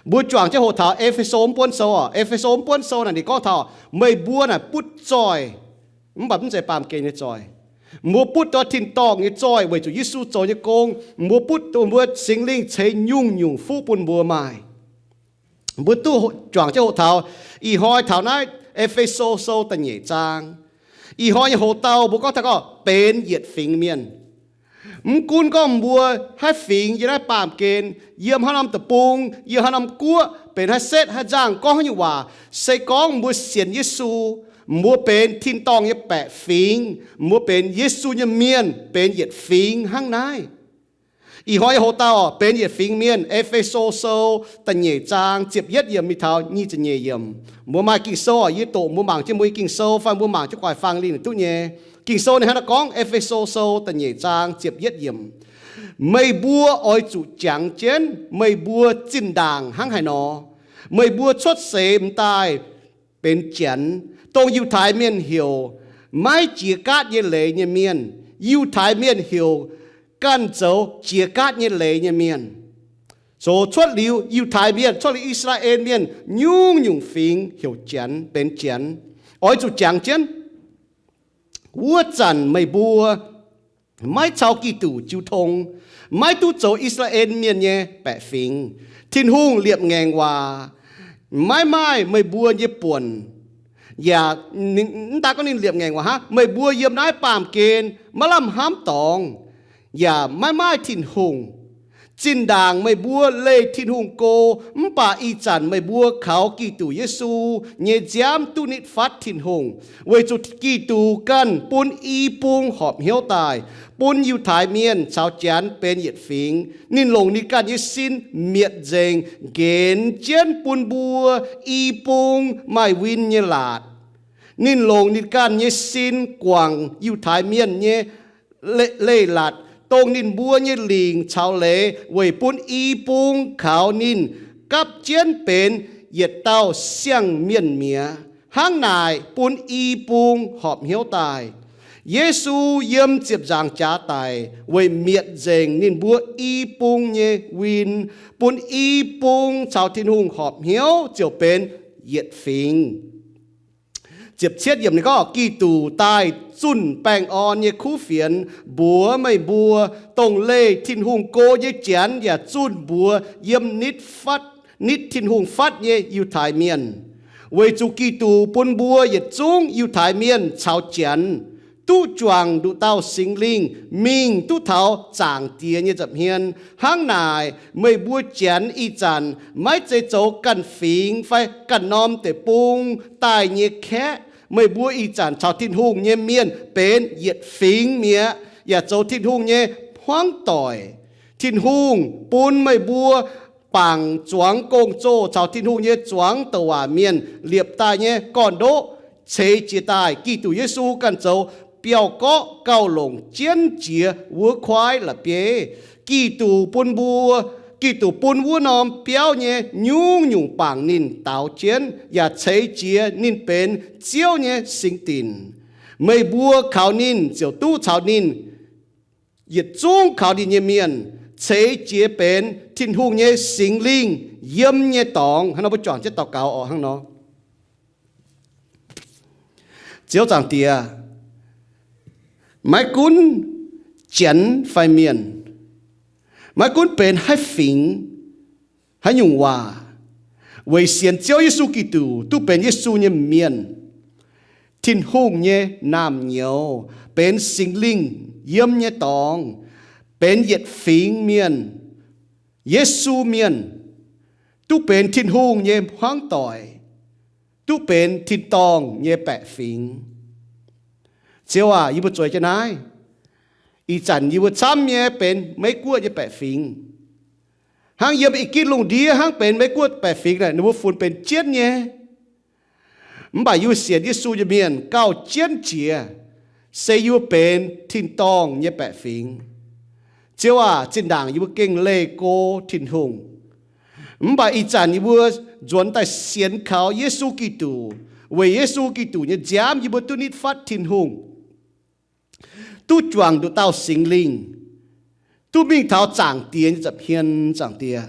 Mbuo juangc jienv hoqc taux E^fe^so mv buonv sou oc. E^fe^so mv buonv sou naaic ninh gorngv taux meih mbuo naaic butv zoih, mv baac mv zeiz baamh gen nyei zoih. Mbuo butv dongh tin-dorngh nyei zoih weic zuqc Yesu zoux nyei gong. Mbuo butv dongh mbuo Singx Lingh ceix nyungc-nyungc fuqv bun mbuo maaih. Mbuo duqv juangc jienv hoqc taux ih hnoi taux naaiv E^fe^so sou da'nyeic zaang. Ih hnoi nyei hoc-dauh mbuo gorngv taux gorngv benx yietc fingx mienh. Mv gunv gorngv mbuo haaix fingx yiem naaiv baamh gen, yiem haaix norm deic-bung, yiem haaix norm guoqv, benx haaix setv haaix nzangh, gorngv haaix nyungc waac, se gorngv mbuo sienx Yesu, mbuo benx tin-dorngh nyei baeqc fingx, mbuo benx Yesu nyei mienh, benx yietc fingx hnangv naaiv. Ih hnoi nyei hoc-dauh benx yietc fingx mienh. E^fe^so sou da'nyeic zaang ziepc yietv yiemc mingh taux nyic ziepc nyeic yiemc. Mbuo maaih Ging-Sou oc, yie doqc mbuo mangc jienv mbuo nyei Ging-Sou fai mbuo mangc jienv guaax fang lingh duqv nyei. Ging-Sou ninh hnangv naaiv gorngv, E^fe^so sou da'nyeic zaang ziepc yietv yiemc, meih mbuo oix zuqc jangx jienv meih mbuo zinh ndaangc hnangv haaix nor. Meih mbuo cuotv seix m'daaih benx Janx, dongh Yiutai Mienh heuc maiv jiex gaatv nyei leiz nyei mienh. Yiutai Mienh heuc ganh zoux jiex gaatv nyei leiz nyei mienh. Zoux cuotv liuz Yiutai Mienh, cuotv liuz I^saa^laa^en Mienh, nyungc-nyungc fingx heuc Janx, benx Janx. Oix zuqc jangx jienv. Wuov zanc meih mbuo maiv caux Giduc jiu tong, maiv duqv zoux I^saa^laa^en Mienh nyei baeqc fingx. Tin-Hungh liepc ngaengc waac maiv maaih meih mbuo nyei buonc. Yaac mv daaih gorngv ninh liepc ngaengc waac hnangv, meih mbuo yiem naaiv baamh gen maiv lamh hnamv dorngx, yaac maiv maaih Tin-Hungh. Zinh ndaangc meih mbuo leih Tin-Hungh go, mv baac ih zanc meih mbuo kaux Giduc Yesu nyei nziaamv duqv nitv fatv Tin-Hungh, weic zuqc Giduc ganh bun i bung horpc hnyouv daaih, bun Yiutai Mienh caux Janx benx yietc fingx. Ninh longc ninh ganh nyei sin mietc nzengc nqenx jienv bun mbuo i bung maaih win nyei laatc. Ninh longc ninh ganh nyei sin guangc Yiutai Mienh nyei leiz-latc, dongh ninh mbuo nyei lingc caux leiz, weic bun i bung kaux ninh gapv jienv benx yietc dauh siang-mienh mi'aqv. Hnangv naaic bun i bung horpc hnyouv daaih. Yesu yiem ziepc nzaangc jaax daic weic mietc nzengc ninh mbuo i bung nyei win, bun i bung caux Tin-Hungh horpc hnyouv ziouc benx yietc fingx. Ziepc cietv yiemc ninh gorngv, Giduc daaih zunh baengh orn nyei kuv fienx mbuox meih mbuo, dongh leih Tin-Hungh go nyei Janx yaac zunh mbuox yiem nitv fatv, nitv Tin-Hungh fatv nyei Yiutai Mienh. Weic zuqc Giduc bun mbuo yietc zungv Yiutai Mienh caux Janx duqv juangc nduqc dauh Singx Lingh mingh duqv taux Zaangc Diex nyei nza'hmien. Hnangv naaic, meih mbuo Janx ih zanc maiv zeiz zoux ganh fingx fai ganh norm deic-bung daaih nyei kaeqv. Meih mbuo ih zanc caux Tin-Hungh nyei mienh benx yietc fingx mi'aqv, yaac zoux Tin-Hungh nyei hmuangv doic. Tin-Hungh bun meih mbuo bangc zuangx gong-zoh caux Tin-Hungh nyei zuangx douc waac mienh liepc daaih nyei gorn-ndoqv ceix jiez daaih. Giduc Yesu ganh zoux biauv-gorqv gauh longc jienv jiex wuov kuaaiv la'bieiv. Giduc bun mbuo, Giduc bun wuov norm biauv nyei nyungc-nyungc bangc ninh daaux jienv yaac ceix jiez ninh benx Ziouv nyei singx dinc. Meih mbuo kaux ninh ziouc duqv caux ninh, yietc zungv kaux ninh nyei mienh, ceix jiez benx Tin-Hungh nyei Singx Lingh yiem nyei dorngx. Hnangv nor mbuo juangc jienv daux gaux oc. Hnangv nor, Ziouv Zaangc Diex, maiv gunv janx fai mienh, maiv gunv benx haaix fingx, haaix nyungc waac, weic sienx Ziouv Yesu Giduc duqv benx Yesu nyei mienh, Tin-Hungh nyei naamh nyouz, benx Singx Lingh yiem nyei dorngx, benx yietc fingx mienh, Yesu mienh, duqv benx Tin-Hungh nyei hmuangv doic, duqv benx tin-dorngh nyei baeqc fingx. Ziouv aac, yie mbuo zueiz jienv naaiv. Ih zanc yie mbuo camv nyei benx Meiv Guoqv nyei baeqc fingx. Hnangv yiem i gitv lungh ndiev hnangv benx Meiv Guoqv baeqc fingx naaic, ninh mbuo funx benx jienv nyei. Mv baac yie mbuo sienx Yesu nyei mienh gauh jienv jiex, se yie mbuo benx tin-dorngh nyei baeqc fingx. Ziouv aac, zinh ndaangc yie mbuo gengh leih go Tin-Hungh. Mv baac ih zanc yie mbuo nzuonx daaih sienx kaux Yesu Giduc, weic Yesu Giduc nyei nziaamv yie mbuo duqv nitv fatv Tin-Hungh, duqv juangc nduqc dauh Singx Lingh, duqv mingh taux Zaangc Diex nyei nza'hmien. Zaangc Diex,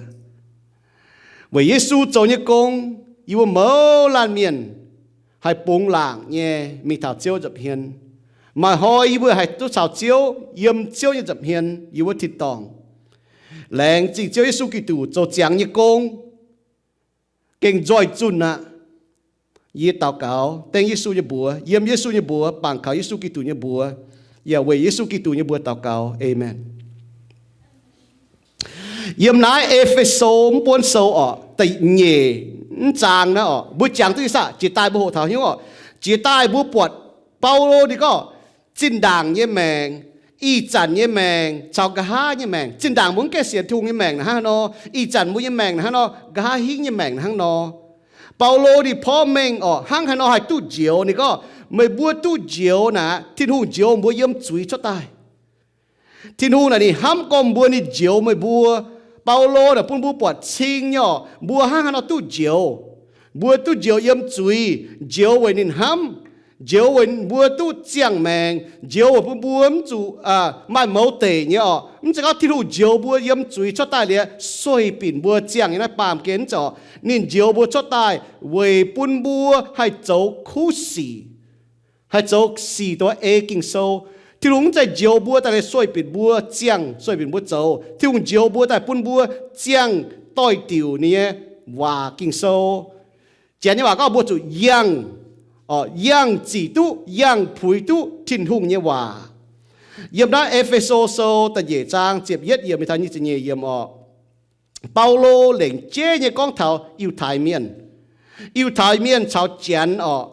Weic Yesu zoux nyei gong, yie mbuo mouz laanh mienh haih bungx laangc nyei mingh taux Ziouv nza'hmien. Maaih hnoi yie mbuo haih duqv caux Ziouv yiem Ziouv nyei nza'hmien yiem wuov tin-dorngh. Laengz zingh Ziouv Yesu Giduc zoux ziangx nyei gong gengh nzoih zunh aqv. Yie daux gaux dengv Yesu nyei mbuox, yiem Yesu nyei mbuox, bangc kaux Yesu Giduc nyei mbuox, yaac weic Yesu Giduc nyei mbuox daux gaux. Aamen. Yiem naaiv E^fe^so mv buonv sou orqc, da'nyeic mv zaang naaiv orqc, mbuo jangx duqv ih zanc jiex daaih mbuo hoqc taux hnyouv orqc. Jiex daaih mbuo buatc Baulo ninh gorngv zinh ndaangc nyei maengc, ih zanc nyei maengc caux nqa'haav nyei maengc. Zinh ndaangc mbuo mv gaengh sienx Tin-Hungh nyei maengc naaic hnangv nor, ih zanc mbuo nyei maengc naaic hnangv nor, nqa'haav hingv nyei maengc naaic hnangv nor. Baulo ninh porv mengh orqc, hnangv haaix nor haih duqv njoux. Ninh gorngv, meih mbuo duqv njoux naaic, Tin-Hungh njoux mbuo yiem zuiz cuotv daaih. Tin-Hungh naaic ninh hnamv gorngv mbuox ninh njoux meih mbuo. Baulo naaic bun mbuo buatc cing nyei orqc, mbuo hnangv haaix nor duqv njoux. Mbuo duqv njoux yiem zuiz, njoux weic ninh hnamv, njoux weic mbuo duqv ziangh maengc, njoux weic bun mbuo mv zuqc maaih mouz deic nyei orqc. Mv zeiz gorngv Tin-Hungh njoux mbuo yiem zuiz cuotv daaih liuz sueih binc mbuo ziangh nyei naaiv baamh gen, mv zeiz orqc. Ninh njoux mbuo cuotv daaih weic bun mbuo haih zoux kuv sic, haih zoux sic dongh ei Ging-Sou. Tin-Hungh mv zeiz njoux mbuo daaih liuz sueih binc mbuo ziangh, sueih binc mbuo zoux. Tin-Hungh njoux mbuo daaih bun mbuo ziangh doix-diuc ninh nyei waac Ging-Sou. Janx nyei waac gorngv mbuo zuqc yangh, yangh zic duqv, yangh puix duqv Tin-Hungh nyei waac. Yiem naaiv E^fe^so Sou da'nyeic zaang ziepc yietv yiemc mingh taux nyic ziepc nyeic yiemc orqc, Baulo lengc jeiv nyei gorngv taux Yiutai Mienh. Yiutai Mienh caux Janx orqc,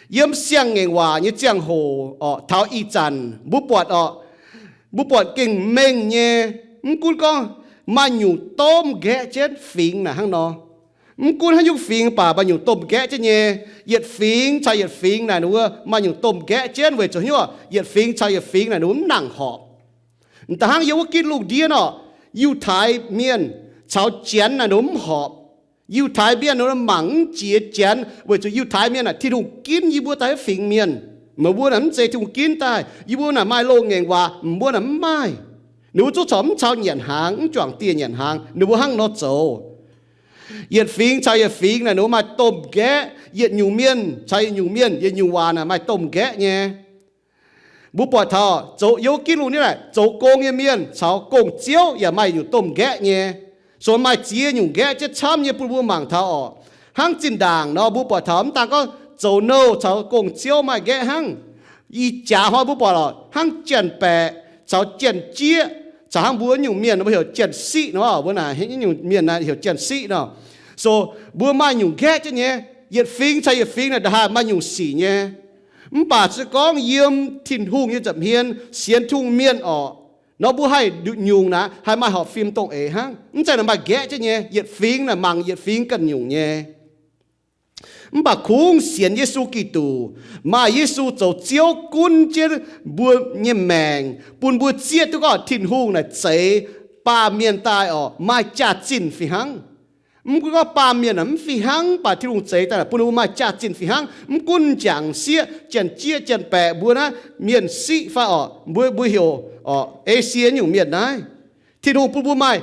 yiem siang-ngaengc waac nyei ziangh hoc orqc, taux ih zanc mbuo buatc orqc, mbuo buatc gengh mengh nyei. Mv gunv gorngv maaih nyungc domh nqaeqv jienv fingx naaic hnangv nor. Mv gunv haaix nyungc fingx baac maaih nyungc domh nqaeqv jienv nyei. Yietc fingx caux yietc fingx naaic ninh mbuo maaih nyungc domh nqaeqv jienv weic zuqc hnyouv yietc fingx caux yietc fingx naaic ninh mbuo mv nangc horpc. Da'hnangv yiem wuov ginv lungh ndiev orqc, Yiutai Mienh caux Janx naaic ninh mbuo mv horpc. Yiutai Mienh ninh mbuo mangc mv jiex Janx weic zuqc Yiutai Mienh naaic Tin-Hungh ginv yie mbuo daaih wuov fingx mienh. Meih mbuo naaic mv zeiz Tin-Hungh ginv daaih. Yie mbuo naaic maaih loz-ngaengc waac, mbuo naaic mv maaih. Ninh mbuo zungv corc mv caux nyanc hnaangx, mv juangc dieh nyanc hnaangx, ninh mbuo hnangv nor zoux. Yietc fingx caux yietc fingx naaic ninh mbuo maaih domh nqaeqv. Yietc nyungc mienh caux yietc nyungc mienh, yietc nyungc waac naaic maaih domh nqaeqv nyei. Mbuo buatc taux zoux yiem ginv lungh ndiev naaic zoux gong nyei mienh caux gong-ziouv yaac maaih nyungc domh nqaeqv nyei. Sou maaih ziex nyungc nqaeqv jienv camv nyei bun mbuo mangc taux orqc. Hnangv zinh ndaangc nor mbuo buatc taux mv daan gorngv zoux nouh caux gong-ziouv maaih nqaeqv hnangv. Ih jaax hnoi mbuo buatc orqc, hnangv janx-baeqc caux janx-jieqv caux hnangv mbuo nyungc mienh mbuo heuc janx-siqv nor, mbuo naaic nyungc mienh naaic heuc janx-siqv nor. Sou mbuo maaih nyungc nqaeqv jienv nyei. Yietc fingx caux yietc fingx naaic ndongc haaix maaih nyungc sic nyei. Mv baac se gorngv yiem Tin-Hungh nyei nza'hmien sienx Tin-Hungh mienh orqc, nor mbuo haih nduqc nyungc naaic haih maaih horpc fim dongh eix hnangv. Mv zeiz naaic maaih nqaeqv jienv nyei. Yietc fingx naaic mangc yietc fingx ganh nyungc nyei. Mv baac kungx sienx Yesu Giduc, maaih Yesu zoux Ziouv gunv jienv mbuo nyei maengc, bun mbuo zieqv duqv gorngv Tin-Hungh naaic zeix baamh mienh daaih orqc, maaih jaax-zinh fih hnangv. Mv gunv gorngv baamh mienh naaic mv fih hnangv, mv baac Tin-Hungh zeix daaih bun mbuo maaih jaax-zinh fih hnangv. Mv gunv jangc sieqv, janx-jieqv, janx-baeqc, mbuo naaiv mienh siqv fai orqc, mbuo, mbuo heuc orqc, Esie nyungc mienh naaiv, Tin-Hungh bun mbuo maaih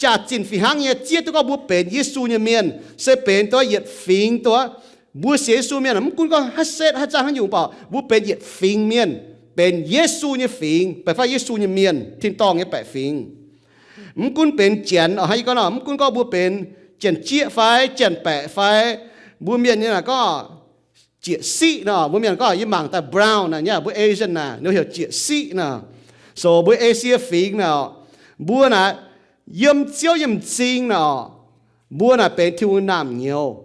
jaax-zinh fih hnangv nyei, zieqv duqv gorngv mbuo benx Yesu nyei mienh, se benx dongh yietc fingx dongh mbuo sienx Yesu mienh. Mv gunv gorngv haaix setv haaix zaangh haaix nyungc, mv baac mbuo benx yietc fingx mienh, benx Yesu nyei fingx, baeqc fai Yesu nyei mienh, tin-dorngh nyei baeqc fingx. Mv gunv benx janx, hnangv yie gorngv nor, mv gunv gorngv mbuo benx janx-jieqv fai janx-baeqc fai mbuo mienh nyei naaic gorngv jieqv siqv nor, mbuo mienh gorngv yie mangc daaih brown naaic, mbuo Asian naaic ninh heuc jieqv siqv nor. So mbuo Esie fingx naaic, mbuo naaic yiem Ziouv nyei m'zing naaic, mbuo naaic benx Tin-Hungh naamh nyouz.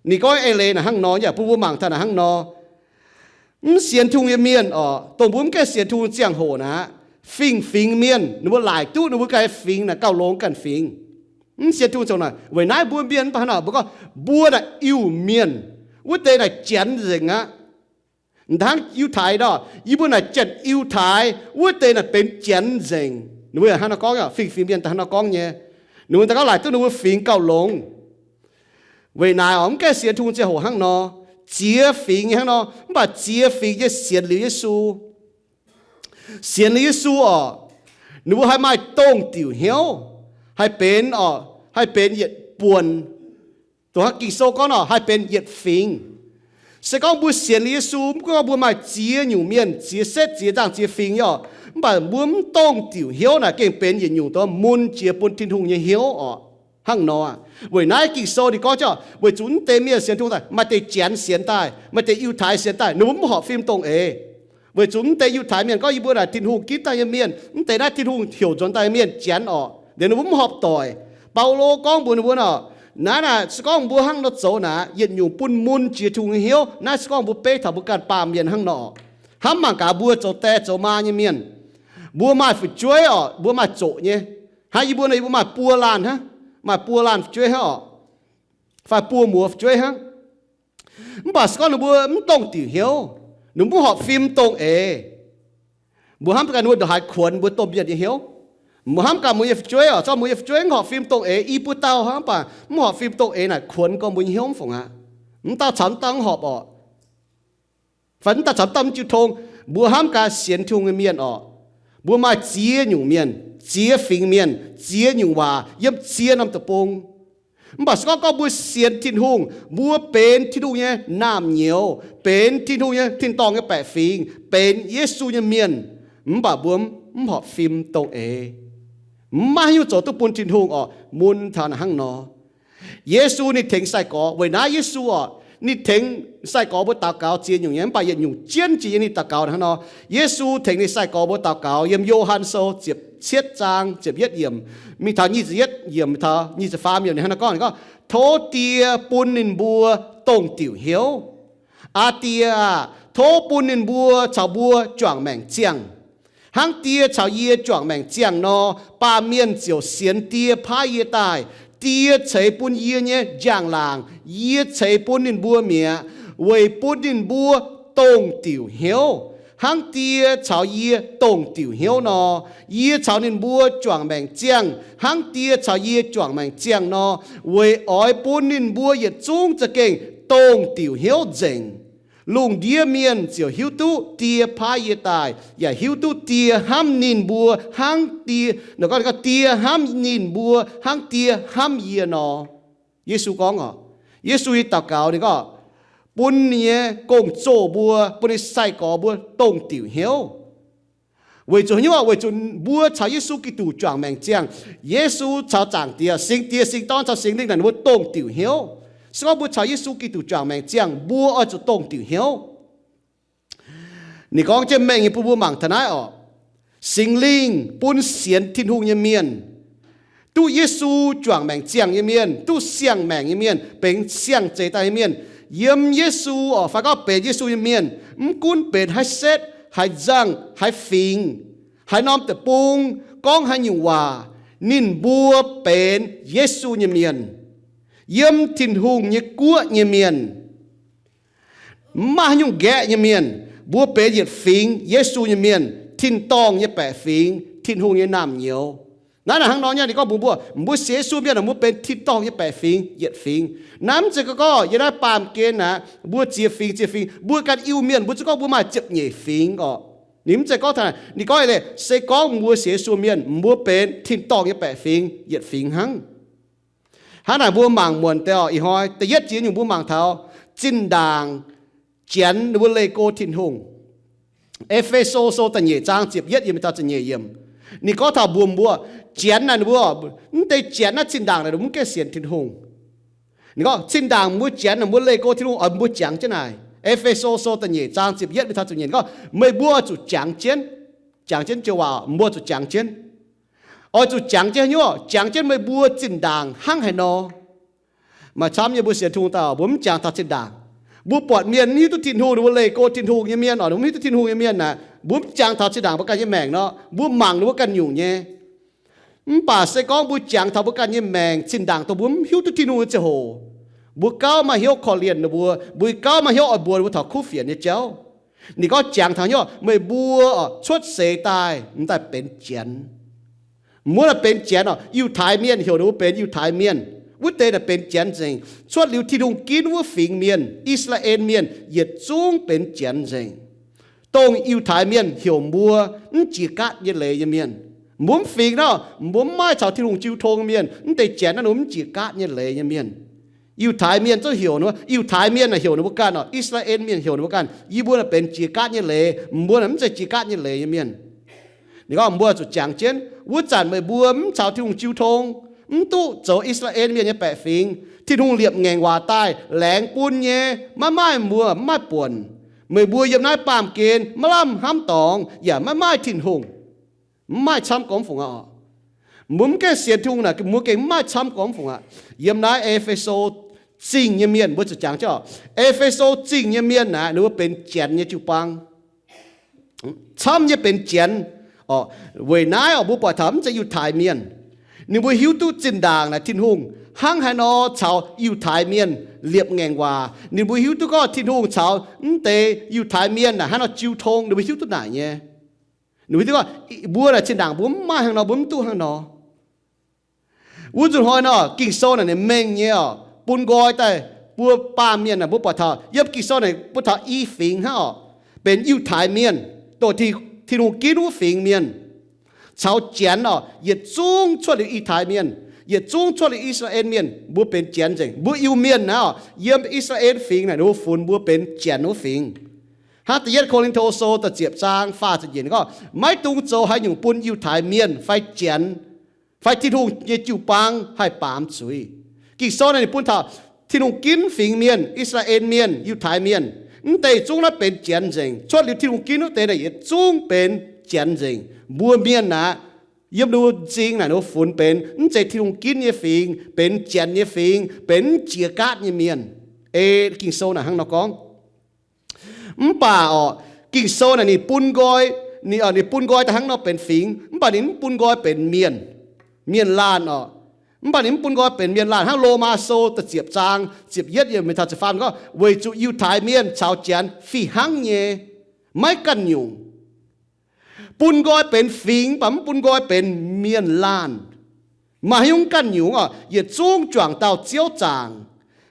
Ninh gorngv eix leiz naaic hnangv nor, yaac bun mbuo mangc taux naaic hnangv nor. Mv sienx Tin-Hungh nyei mienh orqc, dongh mbuo mv gaengh sienx Tin-Hungh ziangh hoc naaic, fingx-fingx mienh ninh mbuo laaic duqv ninh mbuo ganh fingx naaic gauh longx ganh fingx. Mv sienx Tin-Hungh ziangh hoc naaic, weic naaiv mbuo mienh mv baac hnangv nor mbuo gorngv mbuo naaic Iu-Mienh, wuov deix naaic Janx nzengc aqv. Hnangv Yiutai nor, yie mbuo naaic Janx-Yiutai, wuov deix naaic benx Janx nzengc. Ninh mbuo yaac hnangv nor gorngv, fingx-fingx mienh daaih hnangv nor gorngv nyei. Ninh mbuo daaih gorngv laaic duqv ninh mbuo fingx gauh longx. Weic naaic orqc, mv gaengh sienx Tin-Hungh ziangh hoc hnangv nor, ziex fingx nyei hnangv nor, mv baac ziex fingx nyei sienx liuz Yesu. Sienx liuz Yesu orqc, ninh mbuo haih maaih dongh diuc hnyouv, haih benx orqc, haih benx yietc buonc, Dongh hnangv Ging-Sou gorngv nor, haih benx yietc fingx. Se gorngv mbuo sienx Yesu, mv gunv gorngv mbuo maaih ziex nyungc mienh, ziex setv, ziex nzangh, ziex fingx nyei orqc, mv baac mbuo mv dongh diuc hnyouv naaic gengh benx yietc nyungc dongh mun jiex bun Tin-Hungh nyei hnyouv orqc. Hnangv nor, weic naaiv Ging-Sou ninh gorngv jienv, weic zuqc mv deix mienh sienx Tin-Hungh daaih, maaih deix Janx sienx daaih, maaih deix Yiutai sienx daaih, ninh mbuo mv horpc fim dongh eix. Weic zuqc mv deix Yiutai mienh gorngv, yie mbuo naaic Tin-Hungh ginv daaih nyei mienh, mv deix naaiv Tin-Hungh heuc nzuonx daaih nyei mienh, Janx orqc, liuz ninh mbuo mv horpc doic. Baulo gorngv mbuox ninh mbuo nor, naaiv naaic se gorngv mbuo hnangv nor zoux naaic, yietc nyungc bun mun jiex Tin-Hungh nyei hnyouv. Naaiv se gorngv mbuo beiv taux mbuo ganh baamh mienh hnangv nor. Hnamv mangc gaax mbuo zoux die zoux maa nyei mienh, mbuo maaih fu'jueiv orqc, mbuo maaih zoqc nyei. Hnangv yie mbuo nor, yie mbuo maaih buo laanh hnangv, maaih buo laanh fu'jueiv hnangv orqc, fai buo muoz fu'jueiv hnangv. Mv baac se gorngv ninh mbuo mv dongh diuc hnyouv, ninh mbuo mv horpc fim dongh eix, mbuo hnamv ganh ninh mbuo ndongc haaix kuonx mbuo domh mienh nyei hnyouv. Mbuo hnamv ganh mbuo nyei fu'jueiv orqc, zorqv mbuo nyei fu'jueiv mv horpc fim dongh eix, i buo dauh hnangv, mv baac mv horpc fim dongh eix naaic kuonx gorngv mbuo nyei hnyouv mv fungc aqv. Mv dauh caux mv dauh mv horpc orqc, fai mv dauh caux mv dauh mv jiu tong. Mbuo hnamv ganh sienx Tin-Hungh nyei mienh orqc, mbuo maaih ziex nyungc mienh, ziex fingx mienh, ziex nyungc waac yiem ziex norm deic-bung. Mv baac se gorngv gorngv mbuo sienx Tin-Hungh, mbuo benx Tin-Hungh nyei naamh nyouz, benx Tin-Hungh nyei tin-dorngh nyei baeqc fingx, benx Yesu nyei mienh, mv baac mbuo mv horpc fim dongh eix. Mv maaih haaix nyungc zoux duqv bun Tin-Hungh orqc mun taux naaic hnangv nor. Yesu ninh tengx sai-gorx, weic naaiv Yesu orqc, ninh tengx sai-gorx mbuo daux gaux ziex nyungc nyei, mv baac yietc nyungc jienv jiex yiem ninh daux gaux hnangv nor. Yesu tengx ninh sai-gorx mbuo daux gaux yiem Yo^han Sou ziepc cietv zaang ziepc yietv yiemc mingh taux nyic ziepc yietv yiemc, taux nyic ziepc faam yiemc, ninh hnangv naaiv gorngv, ninh gorngv, Tov Die bun ninh mbuo dongh diuc hnyouv. Aa Die aah, tov bun ninh mbuo caux mbuo juangc maengc ziangh. Hnangv Die caux yie juangc maengc ziangh nor, baamh mienh ziouc sienx Die paaiv yie daaih. Die ceix bun yie nyei njang-laangc, yie ceix bun ninh mbuo mi'aqv, weic bun ninh mbuo dongh diuc hnyouv, hnangv Die caux yie dongh diuc hnyouv nor. Yie caux ninh mbuo juangc maengc ziangh, hnangv Die caux yie juangc maengc ziangh nor, weic oix bun ninh mbuo yietc zungv za'gengh dongh diuc hnyouv nzengc. Lungh ndiev mienh ziouc hiuv duqv Die paaiv yie daaih, yaac hiuv duqv Die hnamv ninh mbuo hnangv Die, gorngv, gorngv Die hnamv ninh mbuo hnangv Die hnamv yie nor. Yesu gorngv oc, Yesu nyei daux gaux ninh gorngv, bun ninh nyei gong-zoh mbuo, bun ninh sai-gorx mbuo dongh diuc hnyouv. Weic zuqc haaix nyungc? Weic zuqc mbuo caux Yesu Giduc juangc maengc ziangh. Yesu caux Zaangc Diex, Singx Diex, Singx Dorn caux Singx Lingh naaic ninh mbuo dongh diuc hnyouv. Se gorngv mbuo caux Yesu Giduc juangc maengc ziangh, mbuo oix zuqc dongh diuc hnyouv. Ninh gorngv jienv mengh nyei bun mbuo mangc taux naaiv oc. Singx Lingh bun sienx Tin-Hungh nyei mienh, duqv Yesu juangc maengc ziangh nyei mienh, duqv siang-maengc nyei mienh, benx siang-zeix daaih nyei mienh, yiem Yesu oc, fai gorngv benx Yesu nyei mienh, mv gunv benx haaix setv, haaix nzangh, haaix fingx, haaix norm deic-bung, gorngv haaix nyungc waac, ninh mbuo benx Yesu nyei mienh, yiem Tin-Hungh nyei guoqv nyei mienh. Mv maaih haaix nyungc nqaeqv nyei mienh, mbuo benx yietc fingx Yesu nyei mienh, tin-dorngh nyei baeqc fingx, Tin-Hungh nyei naamh nyouz. Naaiv naaic hnangv nor nyei, ninh gorngv mbuox mbuo, mbuo sienx Yesu mienh, mbuo benx tin-dorngh nyei baeqc fingx, yietc fingx. Naaiv mv zeiz gorngv, gorngv yiem naaiv baamh gen aqv, mbuo ziex fingx, ziex fingx, mbuo ganh Iu-Mienh, mbuo zungv gorngv mbuo maaih ziepc nyeic fingx orqc. Ninh mv zeiz gorngv taux naaic, ninh gorngv leiz, se gorngv mbuo sienx Yesu mienh, mbuo benx tin-dorngh nyei baeqc fingx, yietc fingx hnangv. Hnangv naaic mbuo mangc muonc deix oc, ih hnoi da'yietv jiex nyungc mbuo mangc taux zinh ndaangc Janx ninh mbuo leih go Tin-Hungh. E^fe^so Sou da'nyeic zaang ziepc yietv yiemc taux ziepc nyeic yiemc, ninh gorngv taux mbuox mbuo, Janx naaic ninh mbuo, mv deix Janx naaiv zinh ndaangc naaic ninh mbuo mv gaengh sienx Tin-Hungh. Ninh gorngv zinh ndaangc mbuo Janx naaic mbuo leih go Tin-Hungh oix mbuo jangx jienv naaic. E^fe^so Sou da'nyeic zaang ziepc yietv mingh taux ziepc nyeic, ninh gorngv meih mbuo oix zuqc jangx jienv. Jangx jienv joux waac, mbuo zuqc jangx jienv. Oix zuqc jangx jienv haaix nyungc? Jangx jienv meih mbuo zinh ndaangc hnangv haaix nor. Maaih camv nyei mbuo sienx Tin-Hungh daaih, mbuo mv jangx taux zinh ndaangc. Mbuo buatc mienh mv hiuv duqv Tin-Hungh, ninh mbuo leih go Tin-Hungh nyei mienh oc, ninh mbuo mv hiuv duqv Tin-Hungh nyei mienh naaic, mbuo mv jangx taux zinh ndaangc mbuo ganh nyei maengc nor, mbuo mangc ninh mbuo ganh nyungc nyei. Mv baac se gorngv mbuo jangx taux mbuo ganh nyei maengc zinh ndaangc dongh mbuo mv hiuv duqv Tin-Hungh nyei ziangh hoc, mbuo gauh maaih hnyouv korv-lienh ninh mbuo, mbuo gauh maaih hnyouv oix mbuox ninh mbuo taux kuv fienx nyei jauv. Ninh gorngv jangx taux hnyouv, meih mbuo oc, cuotv seix daaih m'daaih benx Janx. Mbuo naaic benx Janx oc, Yiutai Mienh heuc ninh mbuo benx Yiutai Mienh. Wuov deix naaic benx Janx nzengc. Cuotv liuz Tin-Hungh ginv wuov fingx mienh, I^saa^laa^en Mienh, yietc zungv benx Janx nzengc. Dongh Yiutai Mienh heuc mbuo mv jiex gaatv nyei leiz nyei mienh. Mbuo mv fingx nor, mbuo mv maaih caux Tin-Hungh jiu tong mienh, mv deix Janx naaiv ninh mbuo mv jiex gaatv nyei leiz nyei mienh. Yiutai Mienh zungv heuc ninh mbuo, Yiutai Mienh naaic heuc ninh mbuo ganh oc, I^saa^laa^en Mienh heuc ninh mbuo ganh, yie mbuo naaic benx jiex gaatv nyei leiz, mbuo naaic mv zeiz jiex gaatv nyei leiz nyei mienh. Ninh gorngv mbuo zuqc jangx jienv, wuov zanc meih mbuo mv caux Tin-Hungh jiu tong, mv duqv zoux I^saa^laa^en Mienh nyei baeqc fingx, Tin-Hungh liepc ngaengc waac daaih laengz bun nyei, maiv maaih mbuo, mv maaih buonc. Meih mbuo yiem naaiv baamh gen maiv lamh hnamv dorngx yaac maiv maaih Tin-Hungh, mv maaih camv gormx fungc aqv. Mbuo mv gaengh sienx Tin-Hungh naaic, mbuo gengh mv maaih camv gormx fungc aqv. Yiem naaiv E^fe^so Zingh nyei mienh, mbuo zuqc jangx jienv oc, E^fe^so Zingh nyei mienh naaic ninh mbuo benx Janx nyei jiu-baang, camv nyei benx Janx. Weic naaiv oc, mbuo buatc taux mv zeiz Yiutai Mienh. Ninh mbuo hiuv duqv zinh ndaangc naaic Tin-Hungh hnangv haaix nor caux Yiutai Mienh liepc ngaengc waac. Ninh mbuo hiuv duqv gorngv Tin-Hungh caux mv deix Yiutai Mienh naaic hnangv haaix nor jiu tong, ninh mbuo hiuv duqv naaic nyei. Ninh mbuo hiuv duqv gorngv mbuo naaic zinh ndaangc mbuo mv maaih hnangv nor, mbuo mv duqv hnangv nor. Wuov nzunc hnoi nor, Ging-Sou naaic ninh mengh nyei oc, bun nqoi daaih buo baamh mienh naaic, mbuo buatc taux yiem Ging-Sou naaic bun taux i fingx hnangv oc, benx Yiutai Mienh, dongh Tin-Hungh ginv wuov fingx mienh, caux Janx oc, yietc zungv cuotv liuz Yiutai Mienh, yietc zungv cuotv liuz I^saa^laa^en Mienh, mbuo benx Janx nzengc. Mbuo Iu-Mienh naaic oc, yiem Yiutai Mienh fingx naaic, ninh mbuo funx mbuo benx Janx wuov fingx. Hnangv Da'yietv Ko^lin^to Sou da'ziepc zaang faah ziepc nyeic gorngv, maiv dungx zoux haaix nyungc bun Yiutai Mienh fai Janx fai Tin-Hungh nyei jiu-baang haih baamz zuiz. Ging-Sou naaic ninh bun taux Tin-Hungh ginv fingx mienh, I^saa^laa^en Mienh, Yiutai Mienh, mv deix zungv naaiv benx Janx nzengc. Cuotv liuz Tin-Hungh ginv wuov deix naaic yietc zungv benx Janx nzengc. Mbuo mienh aqv, yiem ninh mbuo m'zing naaic ninh mbuo funx benx mv zeiz Tin-Hungh ginv nyei fingx, benx Janx nyei fingx, benx mv jiex gaatv nyei mienh. Ei Ging-Sou naaic hnangv nor gorngv. Mv baac oc, Ging-Sou naaic ninh bun nqoi, ninh bun nqoi daaih hnangv nor benx fingx, mv baac ninh mv bun nqoi benx mienh, mienh laanh oc. Mv baac ninh mv bun nqoi benx mienh laanh hnangv Lomaa Sou da'ziepc zaang ziepc yietv yiem mv taux ziepc faam gorngv, weic zuqc Yiutai Mienh caux Janx fih hnangv nyei, maiv ganh nyungc. Bun nqoi benx fingx, mv baac mv bun nqoi benx mienh laanh. Maaih haaix nyungc ganh nyungc oc, yietc zungv juangc dauh Ziouv zaangc.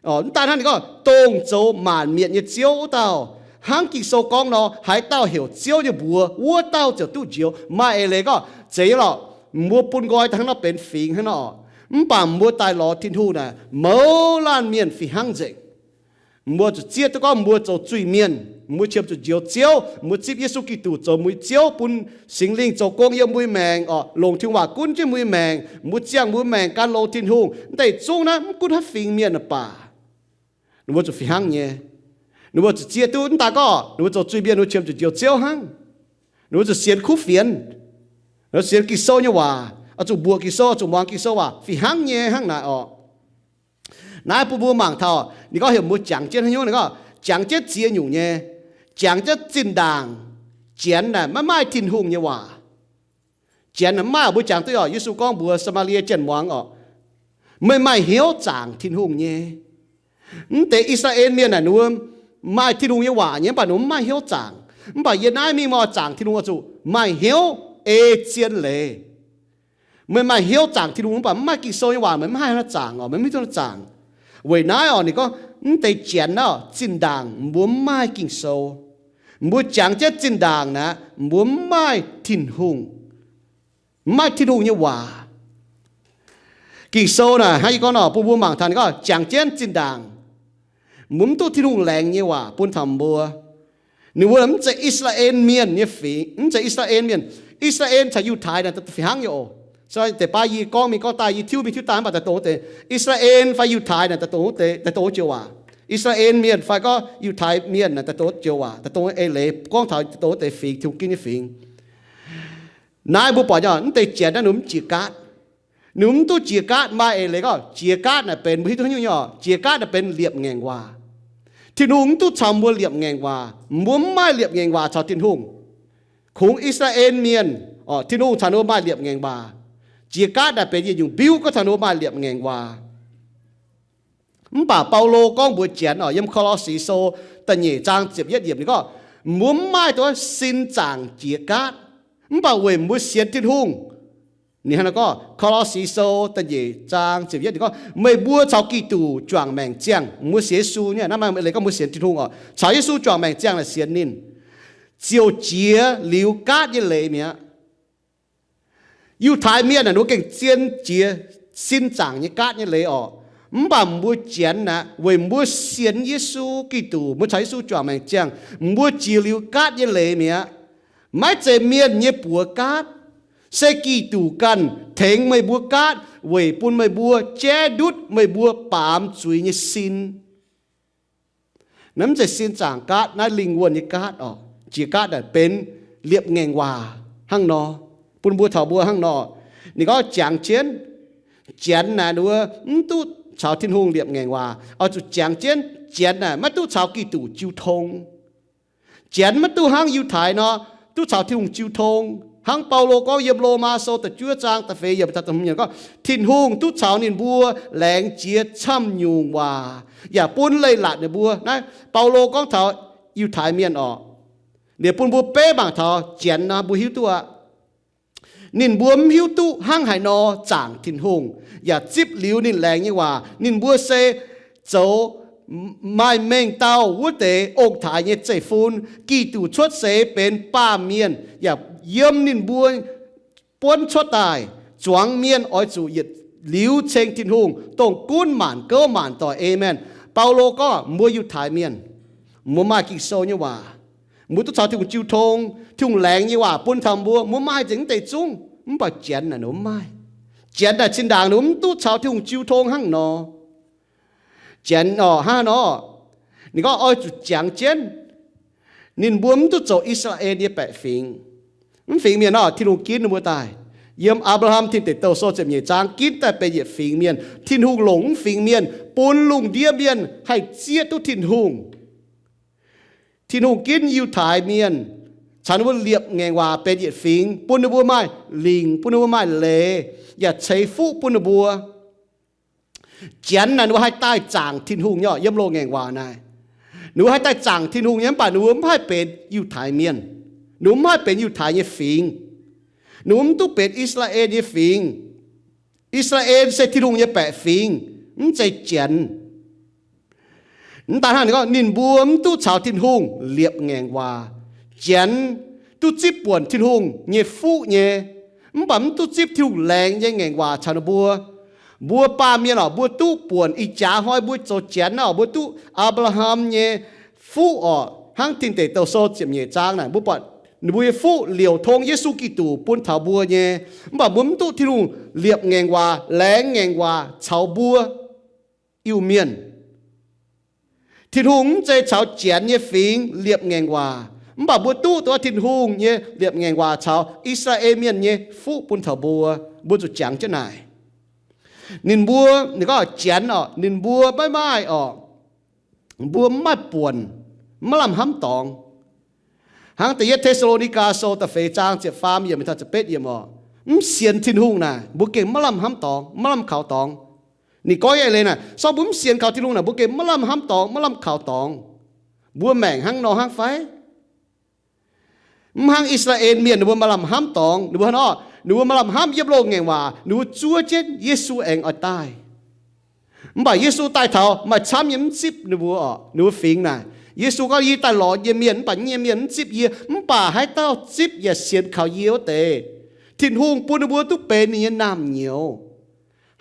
Mv daaih hnangv ninh gorngv, dongh zoux maanc mietc nyei Ziouv wuov dauh, hnangv Ging-Sou gorngv nor, haaix dauh heuc Ziouv nyei mbuox, wuov dauh ziouc duqv njoux. Maaih eix leiz gorngv, zeiz nyei lorqc, mbuo bun nqoi daaih hnangv nor benx fingx hnangv nor, mv baac mbuo daaih lorz Tin-Hungh naaic, mouz laanh mienh fih hnangv nzengc. Mbuo zuqc zieqv duqv gorngv mbuo zoux zuiz-mienh, mbuo qiemx zuqc njoux Ziouv, mbuo zipv Yesu Giduc zoux mbuo nyei Ziouv, bun Singx Lingh zoux gong yiem mbuo nyei maengc oc, longc Tin-Hungh waac gunv jienv mbuo nyei maengc, mbuo ziangh mbuo maengc gan longx Tin-Hungh. Mv deix zungv naaiv mv gunv haaix fingx mienh baac, ninh mbuo zuqc fih hnangv nyei. Ninh mbuo zuqc zieqv duqv, mv daaih gorngv ninh mbuo zoux zuiz-mienh, ninh mbuo qiemx zuqc njoux Ziouv hnangv. Ninh mbuo zuqc sienx kuv fienx, sienx Ging-Sou nyei waac, oix zuqc mbuoqc Ging-Sou, oix zuqc muangx Ging-Sou waac, fih hnangv nyei hnangv naaic oc. Naaiv bun mbuo mangc taux, ninh gorngv heuc mbuo jangx jienv haaix nyungc, ninh gorngv jangx jienv ziex nyungc nyei. Jangx jienv zinh ndaangc Janx naaic maiv maaih Tin-Hungh nyei waac. Janx naaic mv maaih, mbuo jangx duqv oc, Yesu gorngv mbuox Saa^maa^lie Janx muangx oc, meih maaih hnyouv zaangc Tin-Hungh nyei. Mv deix I^saa^laa^en Mienh naaic ninh mbuo maaih Tin-Hungh nyei waac nyei, mv baac ninh mbuo mv maaih hnyouv zaangc. Mv baac yie naaiv mingh mv oix zaangc Tin-Hungh oix zuqc maaih hnyouv ei zien leiz. Meih maaih hnyouv zaangc Tin-Hungh mv baac mv maaih Ging-Sou nyei waac, meih mv haih haaix nor zaangc oc, meih mv hiuv duqv zaangc. Weic naaiv oc, ninh gorngv mv deix Janx naaiv oc, zinh ndaangc mbuo mv maaih Ging-Sou. Mbuo jangx jienv zinh ndaangc naaic, mbuo mv maaih Tin-Hungh, mv maaih Tin-Hungh nyei waac. Ging-Sou naaic hnangv yie gorngv nor, bun mbuo mangc taux ninh gorngv jangx jienv zinh ndaangc, mbuo mv duqv Tin-Hungh laengz nyei waac bun taux mbuo. Ninh mbuo mv zeiz I^saa^laa^en Mienh nyei fingx, mv zeiz I^saa^laa^en Mienh. I^saa^laa^en caux Yiutai naaic fih hnangv nyei oc. Deix baav yie gorngv mingh gorngv daaih, yie tiuv mingh tiuv daaih, mv baac daaih dongh wuov deix I^saa^laa^en fai Yiutai naaic, daaih dongh wuov deix, daaih dongh wuov joux waac. I^saa^laa^en Mienh fai gorngv Yiutai Mienh naaic daaih dongh wuov joux waac, daaih dongh wuov eix leiz gorngv taux dongh wuov deix fingx, Tin-Hungh ginv nyei fingx. Naaiv mbuo buatc nyei, mv deix Janx naaiv ninh mv jiex gaatv. Ninh mv duqv jiex gaatv, maaih eix leiz gorngv jiex gaatv naaic benx, mbuo hiuv duqv haaix nyungc nyei oc, jiex gaatv naaic benx liepc ngaengc waac. Tin-Hungh mv duqv caux mbuo liepc ngaengc waac. Mbuo mv maaih liepc ngaengc waac caux Tin-Hungh. Kungx I^saa^laa^en Mienh, Tin-Hungh caux ninh mbuo maaih liepc ngaengc waac. Jiex gaatv naaic benx yietc nyungc mbiuv gorngv caux ninh mbuo maaih liepc ngaengc waac. Mv baac Baulo gorngv mbuox Janx oc, yiem Ko^lo^si Sou da'nyeic zaang ziepc yietv yiemc ninh gorngv, mbuo mv maaih duqv sin zaangc jiex gaatv, mv baac weic mbuo sienx Tin-Hungh. Ninh hnangv naaiv gorngv, Ko^lo^si Sou da'nyeic zaang ziepc yietv ninh gorngv, meih mbuo caux Giduc juangc maengc ziangh, mbuo sienx Yesu nyei, naaiv maaih eix leiz gorngv mbuo sienx Tin-Hungh oc, caux Yesu juangc maengc ziangh naaic sienx ninh, ziouc jiex liuz gaatv nyei leiz mi'aqv. Yiutai Mienh naaic ninh mbuo gengh zien jiex sin zaangc nyei gaatv nyei leiz oc. Mv baac mbuo Janx naaic, weic mbuo sienx Yesu Giduc, mbuo caux Yesu juangc maengc ziangh, mbuo jiex liuz gaatv nyei leiz mi'aqv. Maiv zeiz mienh nyei buoz gaatv, se Giduc ganh tengx meih mbuo gaatv weic bun meih mbuo jaiv ndutv meih mbuo baamz zuiz nyei sin. Naaiv mv zeiz sin zaangc gaatv, naaiv lingh wuonh nyei gaatv oc. Jiex gaatv naaic benx liepc ngaengc waac hnangv nor, bun mbuo taux mbuo hnangv nor. Ninh gorngv jangx jienv, Janx naaic ninh mbuo mv duqv caux Tin-Hungh liepc ngaengc waac, oix zuqc jangx jienv Janx naaic maiv duqv caux Giduc jiu tong. Janx maiv duqv hnangv Yiutai nor, duqv caux Tin-Hungh jiu tong. Hnangv Baulo gorngv yiem Lomaa Sou da'juov zaang da'feix yiemc gorngv, Tin-Hungh duqv caux ninh mbuo laengz jiex camv-nyungc waac yaac bun leiz-latc ninh mbuo. Naaiv Baulo gorngv taux Yiutai Mienh oc. Liuz bun mbuo beiv mangc taux Janx nor, mbuo hiuv duqv aqv. Ninh mbuo mv hiuv duqv hnangv haaix nor zaangc Tin-Hungh, yaac zipv liuz ninh laengz nyei waac. Ninh mbuo se zoux maaih mengh dauh wuov deix ong-taaix nyei zeiv-fun. Giduc cuotv seix benx baamh mienh, yaac yiem ninh mbuo buonv cuotv daaih. Zuangx mienh oix zuqc yietc liuz ceng Tin-Hungh, dongh gunv maanc gouv maanc doic. Aamen. Baulo gorngv mbuo Yiutai Mienh, mbuo maaih Ging-Sou nyei waac, mbuo duqv caux Tin-Hungh jiu tong, Tin-Hungh laengz nyei waac bun taux mbuo, mbuo maaih nzengc mv deix zungv. Mv baac Janx naaic ninh mbuo mv maaih. Janx naaic zinh ndaangc ninh mbuo mv duqv caux Tin-Hungh jiu tong hnangv nor. Janx oc, hnangv nor, ninh gorngv oix zuqc jangx jienv, ninh mbuo mv duqv zoux I^saa^laa^en nyei baeqc fingx. Mv fingx mienh nor, Tin-Hungh ginv ninh mbuo daaih. Yiem Apc^laa^ham Tin Deic Douh Sou ziepc nyeic zaang ginv daaih benx yietc fingx mienh. Tin-Hungh longc mv fingx mienh bun lungh ndiev mienh haih zieqv duqv Tin-Hungh. Tin-Hungh ginv Yiutai Mienh caux ninh mbuo liepc ngaengc waac benx yietc fingx, bun ninh mbuo maaih lingc, bun ninh mbuo maaih leiz, yaac ceix fuqv bun ninh mbuo. Janx naaic ninh mbuo haih daaih zaangc Tin-Hungh nyei oc, yiem loz-ngaengc waac naaic. Ninh mbuo haih daaih zaangc Tin-Hungh nyei, mv baac ninh mbuo mv haih benx Yiutai Mienh. Ninh mbuo mv haih benx Yiutai nyei fingx. Ninh mbuo mv duqv benx I^saa^laa^en nyei fingx. I^saa^laa^en se Tin-Hungh nyei baeqc fingx, mv zeiz Janx. Mv daan hnangv, ninh gorngv ninh mbuo mv duqv caux Tin-Hungh liepc ngaengc waac. Janx duqv zipv buonc Tin-Hungh nyei fuqv nyei, mv baac mv duqv zipv Tin-Hungh laengz nyei ngaengc waac caux ninh mbuo. Mbuo baamh mienh oc, mbuo duqv buonc ih jaax hnoi mbuo zoux Janx naaiv oc, mbuo duqv Apc^laa^ham nyei fuqv oc. Hnangv Tin Deic Douh Sou ziepc nyeic zaang naaic, mbuo buatc ninh mbuo nyei fuqv liouc tong Yesu Giduc bun taux mbuo nyei. Mv baac mbuo mv duqv Tin-Hungh liepc ngaengc waac, laengz ngaengc waac caux mbuo Iu-Mienh. Tin-Hungh mv zeiz caux Janx nyei fingx liepc ngaengc waac, mv baac mbuo duqv dongh Tin-Hungh nyei liepc ngaengc waac caux I^saa^laa^en Mienh nyei fuqv bun taux mbuo. Mbuo zuqc jangx jienv naaic. Ninh mbuo, ninh gorngv Janx oc, ninh mbuo maiv maaih oc, mbuo mv maaih buonc, maiv lamh hnamv dorngx. Hnangv da'yietv Te^saa^lo^ni^gaa Sou da'feix zaang ziepc faam yiemc taux ziepc betv yiemc oc, mv sienx Tin-Hungh naaic mbuo gengh maiv lamh hnamv dorngx, maiv lamh kaux dorngx. Ninh gorngv nyei leiz naaic, se gorngv mbuo mv sienx kaux Tin-Hungh naaic, mbuo gengh maiv lamh hnamv dorngx, maiv lamh kaux dorngx. Mbuo maengc hnangv nor hnangv fai? Mv hnangv I^saa^laa^en Mienh ninh mbuo maaih lamh hnamv dorngx. Ninh mbuo hnangv nor, ninh mbuo maaih lamh hnamv yiem loz-ngaengc waac, ninh mbuo zuov jienv Yesu aengx oix daaih. Mv baac Yesu daaih taux maaih camv nyei mv zipv ninh mbuo oc, ninh mbuo fingx naaic. Yesu gorngv, Yie daaih lorz yie nyei mienh, mv baac yie nyei mienh mv zipv yie. Mv baac haaix dauh zipv yaac sienx kaux yie wuov deix, Tin-Hungh bun ninh mbuo duqv benx ninh nyei naamh nyouz.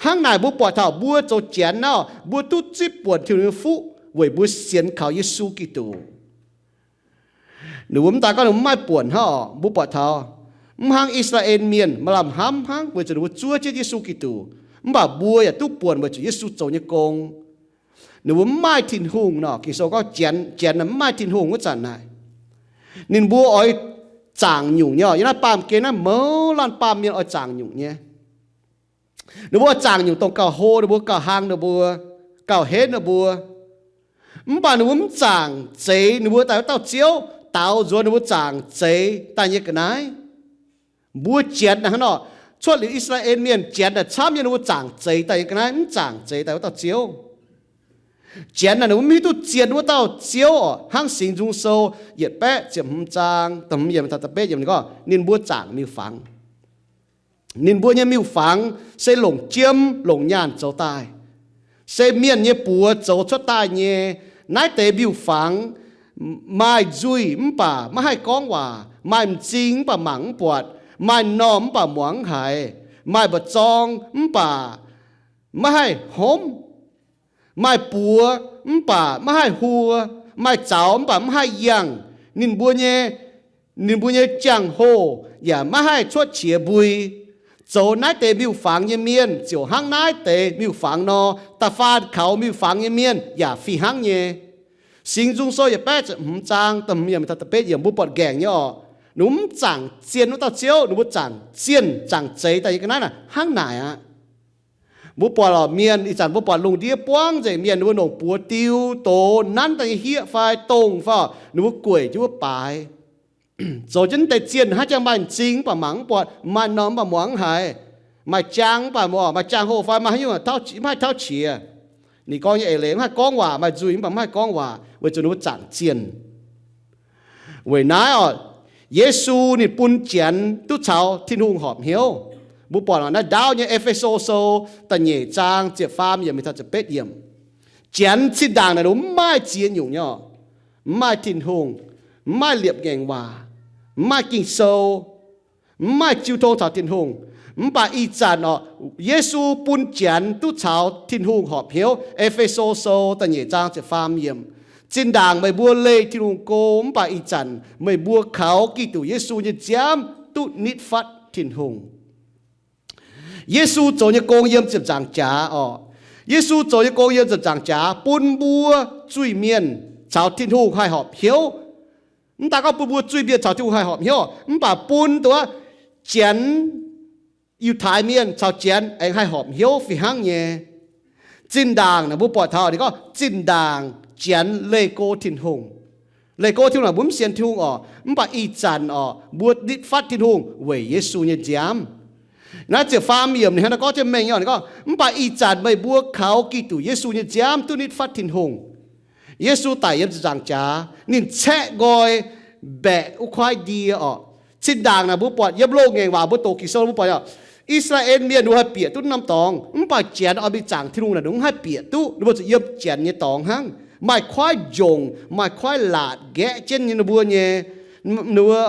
Hnangv naaic mbuo buatc taux mbuo zoux Janx naaiv, mbuo duqv zipv buonc Tin-Hungh nyei fuqv weic mbuo sienx kaux Yesu Giduc. Ninh mbuo mv daan gorngv ninh mbuo mv maaih buonc hnangv oc, mbuo buatc taux mv hnangv I^saa^laa^en Mienh maaih lamh hnamv hnangv weic zuqc ninh mbuo zuov jienv Yesu Giduc. Mv baac mbuo yaac duqv buonc weic zuqc Yesu zoux nyei gong. Ninh mbuo mv maaih Tin-Hungh nor, Ging-Sou gorngv Janx, Janx mv maaih Tin-Hungh wuov zanc naaic, ninh mbuo oix zaangc nyungc nyei oc. Yiem naaiv baamh gen naaiv mouz laanh baamh mienh oix zaangc nyungc nyei. Ninh mbuo oix zaangc nyungc dongh gauh hlo ninh mbuo, gauh hlang ninh mbuo, gauh henv ninh mbuo. Mv baac ninh mbuo mv zaangc zeix ninh mbuo daaih wuov dauh Ziouv, daaux nzuonx ninh mbuo zaangc zeix daaih nyei ga'naaiv. Mbuo Janx naaic hnangv nor, cuotv liuz I^saa^laa^en Mienh, Janx naaic camv nyei ninh mbuo zaangc zeix daaih nyei ga'naaiv, mv zaangc zeix daaih wuov dauh Ziouv. Janx naaic ninh mbuo mv hiuv duqv zien wuov dauh Ziouv oc. Hnangv Singx Nzung Sou yietc baeqv ziepc hmz zaang da'hmz yiemc taux da'betv yiemc ninh gorngv, ninh mbuo zaangc miuc-fangx. Ninh mbuo nyei miuc-fangx se longc jiem longc nyaanh zoux daaih, se mienh nyei buoz zoux cuotv daaih nyei. Naaiv deix miuc-fangx maaih nzuih mv baac maiv haih gorngv waac, maaih m'zing mv baac mangc mv buatc, maaih normh mv baac muangx mv haiz, maaih mba'zorng mv baac maiv haih homv. Maaih buoz mv baac maiv haih huo, maaih zaux mv baac mv haih yangh. Ninh mbuo nyei, ninh mbuo nyei jangx-hoh yaac maiv haih cuotv qiex mbui. Zoux naaiv deix miuc-fangx nyei mienh ziouc hnangv naaiv deix miuc-fangx nor, da'faanh kaux miuc-fangx nyei mienh yaac fih hnangv nyei. Singx Nzung Sou yietc baeqv ziepc hmz zaang da'hmz yiemc, da'betv yiemc mbuo buatc nqaengc nyei orqc. Ninh mbuo mv zaangc zienh wuov dauh Ziouv, ninh mbuo zaangc zienh zaangc zeix daaih nyei ga'naaiv naaic hnangv naaic aqv. Mbuo buatc orqc, mienh ih zanc mbuo buatc lungh ndiev buangv nzengc mienh, ninh mbuo longc buoz diu doz nanv daaih nyei hieqv fai dongh fai orqc, ninh mbuo gueic jienv wuov baaix. Zoux jienv deix zienh hnangv jangx maaih m'zing mv baac mangc mv buatc, maaih norm mv baac muangx mv haiz, maaih jaang mv baac mv maaih jaang hoh fai maaih haaix nyungc mv haih tauv qiex. Ninh gorngv nyei eix leiz mv haih gorngv waac, maaih nzuih mv baac mv haih gorngv waac, weic zuqc ninh mbuo zaangc zienh. Weic naaiv orqc, Yesu ninh bun Janx duqv caux Tin-Hungh horpc hnyouv. Mbuo buatc orqc, naaiv ndaauv nyei E^fe^so Sou da'nyeic zaang ziepc faam yiemc mingh taux ziepc betv yiemc. Janx zinh ndaangc naaic ninh mbuo mv maaih ziex nyungc nyei orqc, mv maaih Tin-Hungh, mv maaih liepc ngaengc waac, mv maaih Ging-Sou, mv maaih jiu tong caux Tin-Hungh. Mv baac ih zanc orqc, Yesu bun Janx duqv caux Tin-Hungh horpc hnyouv. E^fe^so Sou da'nyeic zaang ziepc faam yiemc. Zinh ndaangc meih mbuo leih Tin-Hungh go, mv baac ih zanc meih mbuo kaux Giduc Yesu nyei nziaamv duqv nitv fatv Tin-Hungh. Yesu zoux nyei gong yiem ziepc nzaangc jaax orqc. Yesu zoux nyei gong yiem ziepc nzaangc jaax bun mbuo zuiz-mienh caux Tin-Hungh haih horpc hnyouv. Mv daaih gorngv bun mbuo zuiz-mienh caux Tin-Hungh haih horpc hnyouv, mv baac bun duqv Janx, Yiutai Mienh caux Janx aengx haih horpc hnyouv fih hnangv nyei. Zinh ndaangc naaic mbuo buatc taux ninh gorngv zinh ndaangc Janx leih go Tin-Hungh. Leih go Tin-Hungh naaic mbuo mv sienx Tin-Hungh orqc, mv baac ih zanc orqc mbuo nitv fatv Tin-Hungh weic Yesu nyei nziaamv. Naaiv ziepc faam yiemc ninh hnangv naaiv gorngv jienv mengh nyei, ninh gorngv, mv baac ih zanc meih mbuo kaux Giduc Yesu nyei nziaamv duqv nitv fatv Tin-Hungh. Yesu daic yiem ziepc nzaangc jaax, ninh caeqv nqoi mbaeqc wuov kuaaiv ndie orqc. Zinh ndaangc naaic mbuo buatc yiem loz-ngaengc waac mbuo doqc Ging-Sou mbuo buatc orqc, I^saa^laa^en Mienh ninh mbuo haih bieqc duqv norm dorngx, mv baac Janx oix mingh zaangc Tin-Hungh naaic ninh mbuo mv haih bieqc duqv. Ninh mbuo zuqc yiem Janx nyei dorngx hnangv, maaih kuaaiv njongc, maaih kuaaiv laatc nqaeqv jienv nyei ninh mbuo nyei, ninh mbuo,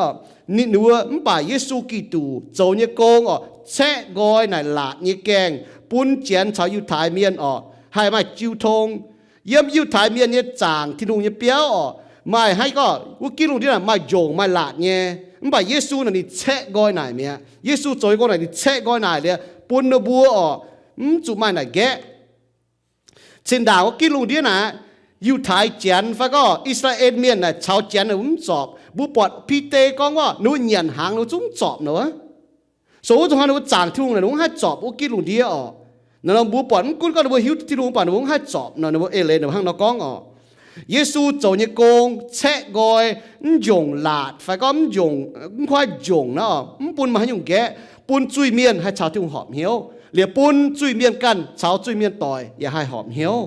ninh mbuo, mv baac Yesu Giduc zoux nyei gong orqc, caeqv nqoi naaic laatc nyei gaengh bun Janx caux Yiutai Mienh orqc haih maaih jiu tong. Yiem Yiutai Mienh nyei zaangc Tin-Hungh nyei biauv orqc, maaih hnangv gorngv wuov ginv lungh ndiev naaic maaih njongc maaih laatc nyei. Mv baac Yesu naaic ninh caeqv nqoi naaic mi'aqv. Yesu zoux nyei gong naaic ninh caeqv nqoi naaic liuz bun ninh mbuo orqc mv zuqc maaih naaic nqaeqv. Zinh ndaangc wuov ginv lungh ndiev naaic, Yiutai Janx fai gorngv I^saa^laa^en Mienh naaic caux Janx naaic mv zorpc. Mbuo buatc Bide gorngv wuov ninh mbuo nyanc hnaangx ninh mbuo zungv mv zorpc nor. So wuov zuqc hnangv ninh mbuo zaangc Tin-Hungh naaic ninh mbuo mv haih zorpc wuov ginv lungh ndiev orqc. Naaiv nor mbuo buatc mv gunv gorngv ninh mbuo hiuv duqv Tin-Hungh mv baac ninh mbuo mv haih zorpc nor, ninh mbuo eix leiz ninh mbuo hnangv nor gorngv orqc. Yesu zoux nyei gong caeqv nqoi mv njongc laatc fai gorngv mv njongc, mv kuaaiv njongc naaiv orqc, mv bun maaih haaix nyungc nqaeqv, bun zuiz-mienh haih caux Tin-Hungh horpc hnyouv, liuz bun zuiz-mienh ganh caux zuiz-mienh doic yaac haih horpc hnyouv.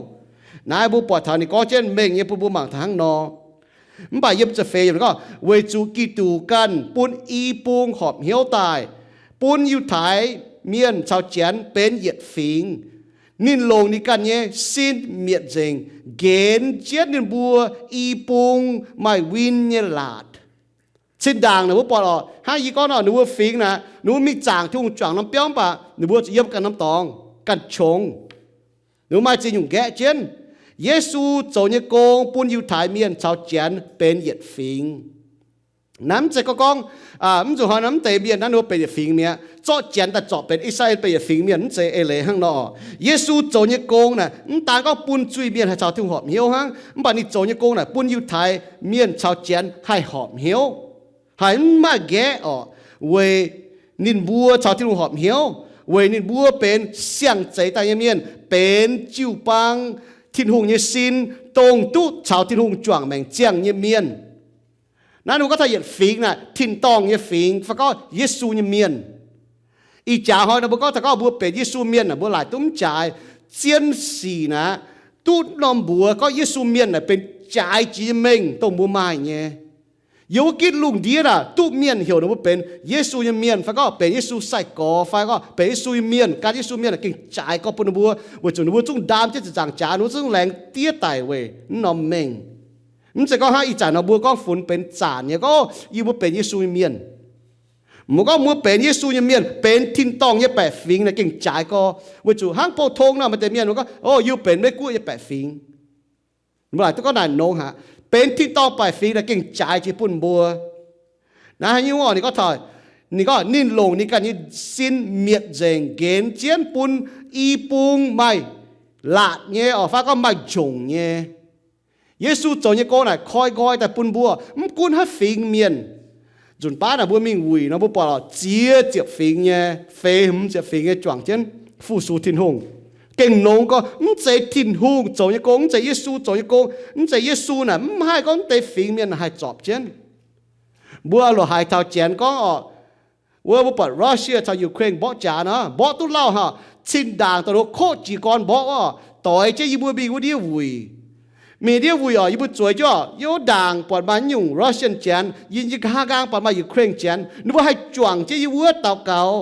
Naaiv mbuo buatc taux ninh gorngv jienv mengh nyei bun mbuo mangc taux hnangv nor. Mv baac yiem ziepc feix yiemc gorngv, weic zuqc Giduc ganh bun i bung horpc hnyouv daaih, bun Yiutai Mienh caux Janx benx yietc fingx. Ninh longc ninh ganh nyei sin mietc nzengc, nqenx jienv ninh mbuo i bung maaih win nyei laatc. Zinh ndaangc naaic mbuo buatc orqc, hnangv yie gorngv nor, ninh mbuo fingx naaic, ninh mbuo mingh zaangc Tin-Hungh juangc norm biauv mv baac ninh mbuo zuqc yiem ganh norm dorngx, ganh qongx. Ninh mbuo maaih ziex nyungc nqaeqv jienv. Yesu zoux nyei gong bun Yiutai Mienh caux Janx benx yietc fingx. Naaiv mv zeiz gorngv gorngv, mv zuqc hnoi naaiv mv deix mienh naaiv ninh mbuo benx yietc fingx mi'aqv. Zorqv Janx daaih zorpc benx I^saa^laa^en benx yietc fingx mienh mv zeiz eix leiz hnangv nor. Yesu zoux nyei gong naaic mv daan gorngv bun zuiz-mienh haih caux Tin-Hungh horpc hnyouv hnangv, mv baac ninh zoux nyei gong naaic bun Yiutai Mienh caux Janx haih horpc hnyouv, haih mv maaih nqaeqv orqc, weic ninh mbuo caux Tin-Hungh horpc hnyouv, weic ninh mbuo benx siang-zeix daaih nyei mienh, benx jiu-baang Tin-Hungh nyei sin, dongh duqv caux Tin-Hungh juangc maengc ziangh nyei mienh. Naaiv ninh mbuo gorngv taux yietc fingx naaic, tin-dorngh nyei fingx fai gorngv Yesu nyei mienh. Ih jaax hnoi nor mbuo gorngv taux gorngv mbuo benx Yesu mienh naaic, mbuo laaic duqv mv jaaix. Zien sic naaic, duqv norm mbuox gorngv Yesu mienh naaic benx jaaix jiex nyei mengh dongh mbuo maaih nyei. Yiem wuov gitv lungh ndiev naaic, duqv mienh heuc ninh mbuo benx Yesu nyei mienh fai gorngv benx Yesu sai-gorx fai gorngv benx Yesu nyei mienh, gan Yesu mienh naaic gengh jaaix gorx bun ninh mbuo, weic zuqc ninh mbuo zungv ndaam jienv ziepc nzaangc jaax, ninh mbuo zungv laengz diev daic weic naaiv norm mengh. Mv zeiz gorngv hnangv ih zanc nor mbuo gorngv funx benx zanc nyei gorngv, o, yie mbuo benx Yesu nyei mienh. Mbuo gorngv mbuo benx Yesu nyei mienh, benx tin-dorngh nyei baeqc fingx naaic gengh jaaix gorx. Weic zuqc hnangv pou-tong nor, maaih deix mienh mbuo gorngv, o, yie benx Meiv-Guoqv nyei baeqc fingx. Mbuo laaic duqv gorngv naaic nongx aqv. Benx tin-dorngh baeqc fingx naaic gengh jaaix jiex bun mbuo. Naaiv haaix nyungc orqc? Ninh gorngv taux, ninh gorngv ninh longc ninh ganh nyei sin mietc nzengc nqenx jienv bun i bung maaih laatc nyei orqc, fai gorngv maaih njongc nyei. Yesu zoux nyei gong naaic koi nqoi daaih bun mbuo, mv gunv haaix fingx mienh. Nzunc baav naaic mbuo mingh wuic nor, mbuo buatc ziex ziepc fingx nyei, feix hmz ziepc fingx nyei juangc jienv fu-sux Tin-Hungh. Gengh nongx gorx, mv zeiz Tin-Hungh zoux nyei gong, mv zeiz Yesu zoux nyei gong. Mv zeiz Yesu naaic mv haih gorngv mv deix fingx mienh haih zorpc jienv. Mbuo loc haiz taux Janx gorngv orqc, wuov mbuo buatc Russia caux Ukraine mborqv jaax nor, mborqv duqv lauh haic, cin-ndaangc daaih nor koqv jiez gorn mborqv orqc, doix jienv yie mbuo mingh wuov ndiev wuic. Mingh ndiev wuic orqc, yie mbuo zueiz jienv orqc, yie wuov ndaangc buatc maaih nyungc Russian Janx, yie nyei nqa'haav nqaang buatc maaih Ukraine Janx, ninh mbuo haih juangc jienv yie wuov daux gaux.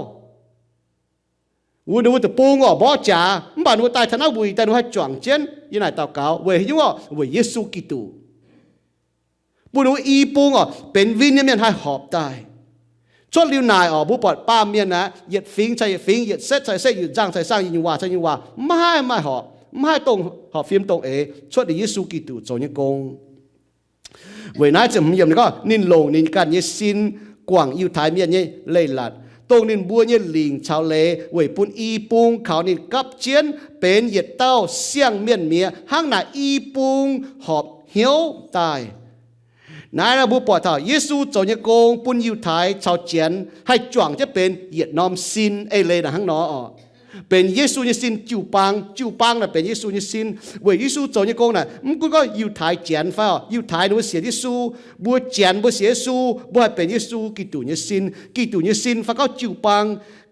Wuov ninh mbuo deic-bung orqc mborqv jaax, mv baac ninh mbuo daaih taux naaiv wuic daaih ninh mbuo haih juangc jienv yie naaic daux gaux. Weic haaix nyungc orqc? Weic Yesu Giduc. Bun ninh mbuo i bung orqc, benx win nyei mienh haih horpc daaih. Cuotv liuz naaic orqc, mbuo buatc baamh mienh aqv, yietc fingx caux yietc fingx, yietc setv caux yietc setv, yietc nzangc caux yietc nzangc, yietc nyungc waac caux yietc nyungc waac, mv haih maaih horpc, mv haih dongh horpc fim dongh eix, cuotv liuz Yesu Giduc zoux nyei gong. Weic naaiv ziepc hmz yiemc ninh gorngv, ninh longc ninh ganh nyei sin guangc Yiutai Mienh nyei leiz-latc, dongh ninh mbuo nyei lingc caux leiz weic bun i bung kaux ninh gapv jienv benx yietc dauh siang-mienh mi'aqv. Hnangv naaic i bung horpc hnyouv daaih. Naaiv nor mbuo buatc taux Yesu zoux nyei gong bun Yiutai caux Janx haih juangc jienv benx yietc norm sin eix leiz naaic hnangv nor orqc. Benx Yesu nyei sin jiu-baang, jiu-baang naaic benx Yesu nyei sin. Weic Yesu zoux nyei gong naaic, mv gunv gorngv Yiutai Janx fai orqc, Yiutai ninh mbuo sienx Yesu, mbuo Janx mbuo sienx Yesu, mbuo haih benx Yesu Giduc nyei sin. Giduc nyei sin fai gorngv jiu-baang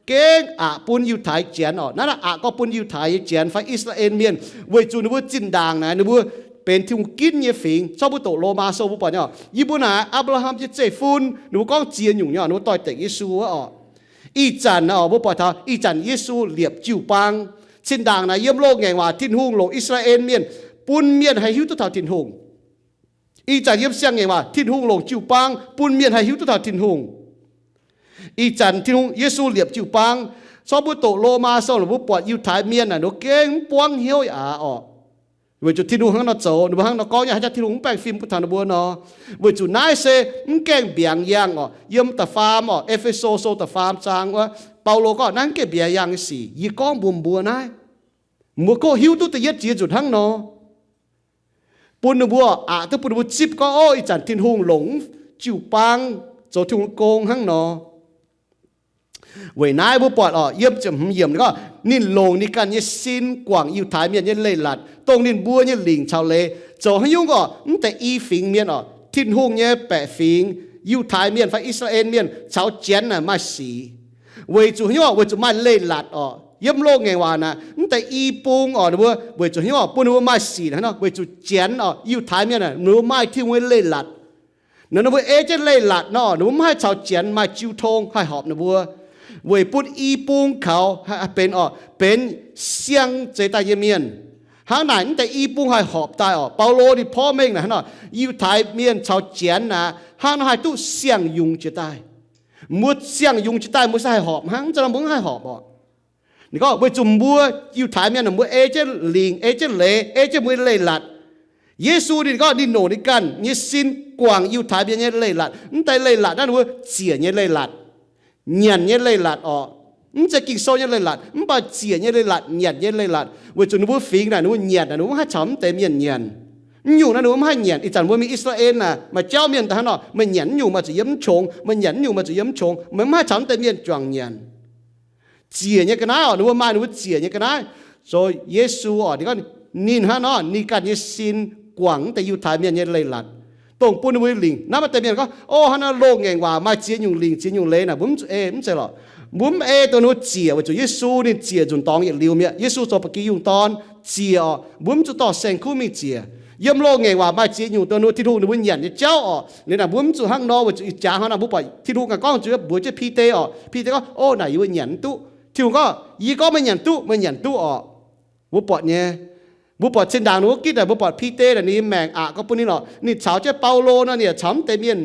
gengh aqc bun Yiutai Janx orqc. Naaiv naaic aqc gorngv bun Yiutai nyei Janx fai I^saa^laa^en Mienh, weic zuqc ninh mbuo zinh ndaangc naaic ninh mbuo benx Tin-Hungh ginv nyei fingx. Zorqv mbuo doqc Lomaa Sou mbuo buatc nyei orqc, yie mbuo naaic Apc^laa^ham nyei zeiv-fun, ninh mbuo gorngv ziex nyungc nyei orqc, ninh mbuo doix-dekc Yesu wuov orqc. Ih zanc naaic orqc, mbuo buatc taux ih zanc Yesu liepc jiu-baang. Zinh ndaangc naaic yiem loz-ngaengc waac Tin-Hungh longc I^saa^laa^en Mienh bun mienh haih hiuv duqv taux Tin-Hungh. Ih zanc yiem siang-ngaengc waac Tin-Hungh longc jiu-baang bun mienh haih hiuv duqv taux Tin-Hungh. Ih zanc Tin-Hungh, Yesu liepc jiu-baang. Corc mbuo doqc Lomaa Sou naaic mbuo buatc Yiutai Mienh naaic ninh mbuo gengh mv buangv hnyouv yaac aqc orqc. Weic zuqc Tin-Hungh hnangv nor zoux, ninh mbuo hnangv nor gorngv nyei, haaix jaax Tin-Hungh mv baengh fim bun taux ninh mbuo nor. Weic zuqc naaiv se mv gaengh mbiaangx yangh orqc. Yiem da'faam orqc, E^fe^so Sou da'faam zaang wuov, Baulo gorngv naaiv mv gaengh mbiaangx yangh nyei sic. Yie gorngv mbuox mbuo naaiv, mbuo goqv hiuv duqv da'yietv jiex nzunc hnangv nor, bun ninh mbuo aqc duqv, bun ninh mbuo zipv gorngv, ov, ih zanc Tin-Hungh longc jiu-baang zoux Tin-Hungh gong hnangv nor. Weic naaiv mbuo buatc orqc, yiem ziepc hmz yiemc ninh gorngv, ninh longc ninh ganh nyei sin guangc Yiutai Mienh nyei leiz-latc, dongh ninh mbuo nyei lingc caux leiz. Zoux haaix nyungc orqc? Mv deix i fingx mienh orqc, Tin-Hungh nyei baeqc fingx, Yiutai Mienh fai I^saa^laa^en Mienh caux Janx naaic maaih sic. Weic zuqc haaix nyungc orqc? Weic zuqc maaih leiz-latc orqc. Yiem loz-ngaengc waac naaic, mv deix i bung orqc, ninh mbuo weic zuqc haaix nyungc orqc? Bun ninh mbuo maaih sic hnangv nor, weic zuqc Janx orqc, Yiutai Mienh naaic ninh mbuo maaih Tin-Hungh nyei leiz-latc. Naaiv ninh mbuo ei jienv leiz-latc nor, ninh mbuo mv haih caux Janx maaih jiu-tong haih horpc ninh mbuo. Weic bun i bung kaux haih benx orqc, benx siang zeix daaih nyei mienh. Hnangv naaic mv deix i bung haih horpc daaih orqc. Baulo ninh porv mengh naaic hnangv nor, Yiutai Mienh caux Janx naaic hnangv nor haih duqv siang-yungz jiex daaih. Mbuo siang-yungz jiex daaih mbuo se haih horpc hnangv, mv zeiz nor mbuo mv haih horpc orqc. Ninh gorngv weic zuqc mbuo Yiutai Mienh naaic mbuo ei jienv lingc, ei jienv leiz, ei jienv mbuo nyei leiz-latc. Yesu ninh gorngv ninh longc ninh ganh nyei sin guangc Yiutai Mienh nyei leiz-latc. Mv deix leiz-latc naaiv ninh mbuo ziec nyei leiz-latc, nyanc nyei leiz-latc orqc. Mv zeiz Ging-Sou nyei leiz-latc, mv baac ziec nyei leiz-latc, nyanc nyei leiz-latc. Weic zuqc ninh mbuo fingx naaic ninh mbuo nyanc naaic ninh mbuo mv haih caux mv deix mienh nyanc. Mv nyungc naaiv ninh mbuo mv haih nyanc. Ih zanc mbuo mingh I^saa^laa^en naaic maaih jauv mienh daaih hnangv nor, meih nyanc mv nyungc maaih zuqc yiem mv qongx, meih nyanc mv nyungc maaih zuqc yiem mv qongx, meih mv haih caux mv deix mienh juangc nyanc. Ziec nyei ga'naaiv orqc, ninh mbuo maaih ninh mbuo ziec nyei ga'naaiv. Zoux Yesu orqc, ninh gorngv ninh hnangv nor, ninh ganh nyei sin guangc mv deix Yiutai Mienh nyei leiz-latc, dongh bun ninh mbuo lingc. Naaiv maaih deix mienh gorngv, o, hnangv naaiv loz-ngaengc waac maaih ziex nyungc lingc ziex nyungc leiz naaic, mbuo mv zuqc ei, mv zeiz lorqc. Mbuo mv ei dongh ninh mbuo ziec, weic zuqc Yesu ninh ziec nzunc dorngx yietc liuz mi'aqv. Yesu zoux ba'gi yungh dorn, ziec orqc, mbuo mv zuqc dorh saeng-kuv mingh ziec. Yiem loz-ngaengc waac maaih ziex nyungc dongh ninh mbuo Tin-Hungh ninh mbuo nyanc nyei jauv orqc. Liuz naaic mbuo mv zuqc hnangv nor, weic zuqc ih jaax hnangv naaic mbuo buatc Tin-Hungh ganh gorngv zuqc mbuox jienv Bide orqc, Bide gorngv, o, naaic yie mbuo nyanc mv duqv. Tin-Hungh gorngv, yie gorngv meih nyanc duqv, meih nyanc duqv orqc. Mbuo buatc nyei, Mbuo buatc zinh ndaangc ninh wuov gitv naaic, mbuo buatc Bide naaic ninh nyei maengc aqc gorngv bun ninh oc, ninh caux jienv Baulo nor, ninh yaac caux mv deix mienh,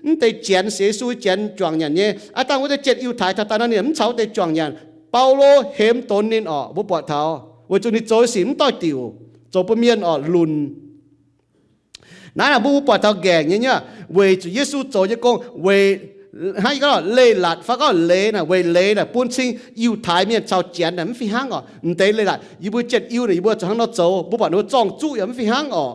mv deix Janx sienx Yesu Janx juangc nyanc nyei. Aav dangh wuov deix janx Yiutai taux daaih nor, ninh mv caux wuov deix juangc nyanc. Baulo hemx donx ninh oc, mbuo buatc taux weic zuqc ninh zoux nyei sic mv doix-diuc, zoux bun mienh oc lunc. Naaiv naaic mbuo, mbuo buatc taux nqaengc nyei nyei, weic zuqc Yesu zoux nyei gong weic hnangv yie gorngv leiz-latc fai gorngv leiz naaic, weic leiz naaic bun cing Yiutai mienh caux Janx naaic mv fih hnangv oc. Mv deix leiz-latc yie mbuo janx-iu naaic yie mbuo zuqc hnangv nor zoux, mbuo buatc ninh mbuo zorng-zuqv yaac mv fih hnangv oc.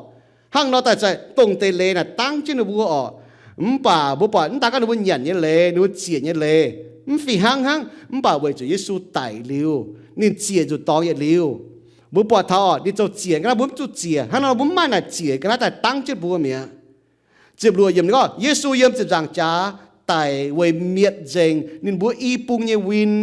Hnangv nor daaih za'gengh dongh deix leiz naaic dangv jienv ninh mbuo oc. Mv baac mbuo buatc mv daaih gorngv ninh mbuo nyanc nyei leiz, ninh mbuo ziec nyei leiz mv fih hnangv hnangv, mv baac weic zuqc Yesu daic liuz, ninh ziec nzuqc dorngx yietc liuz, mbuo buatc taux oc, ninh zoux ziec ga'naaiv mbuo mv zuqc ziec. Hnangv nor mbuo mv maaih naaic ziec ga'naaiv daaih dangv jienv mbuo mi'aqv. Ziepc luoqc yiemc ninh gorngv, Yesu yiem ziepc nzaangc jaax daic weic mietc nzengc ninh mbuo i bung nyei win,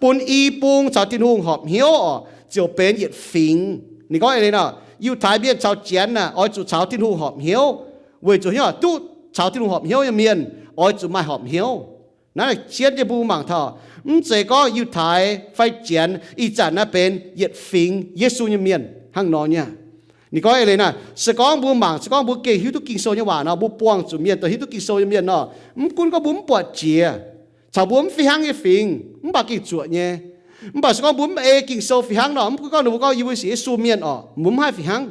bun i bung caux Tin-Hungh horpc hnyouv oc, ziouc benx yietc fingx. Ninh gorngv eix leiz nor, Yiutai mienh caux Janx naaic oix zuqc caux Tin-Hungh horpc hnyouv, weic zuqc hnyouv duqv caux Tin-Hungh horpc hnyouv nyei mienh oix zuqc maaih horpc hnyouv. Naaiv jienv nyei mbuo mangc taux, mv zeiz gorngv Yiutai fai Janx ih zanc naaiv benx yietc fingx Yesu nyei mienh hnangv nor nyei. Ninh gorngv eix leiz naaic, se gorngv mbuo mangc, se gorngv mbuo gengh hiuv duqv Ging-Sou nyei waac nor, mbuo buangh zuqc mienh dongh hiuv duqv Ging-Sou nyei mienh nor, mv gunv gorngv mbuo mv buatc jiex caux mbuo mv fih hnangv nyei fingx, mv baac gengh zuoqc nyei. Mv baac se gorngv mbuo mv ei Ging-Sou fih hnangv nor, mv gunv gorngv ninh mbuo gorngv yie mbuo sienx Yesu mienh oc, mbuo mv haih fih hnangv.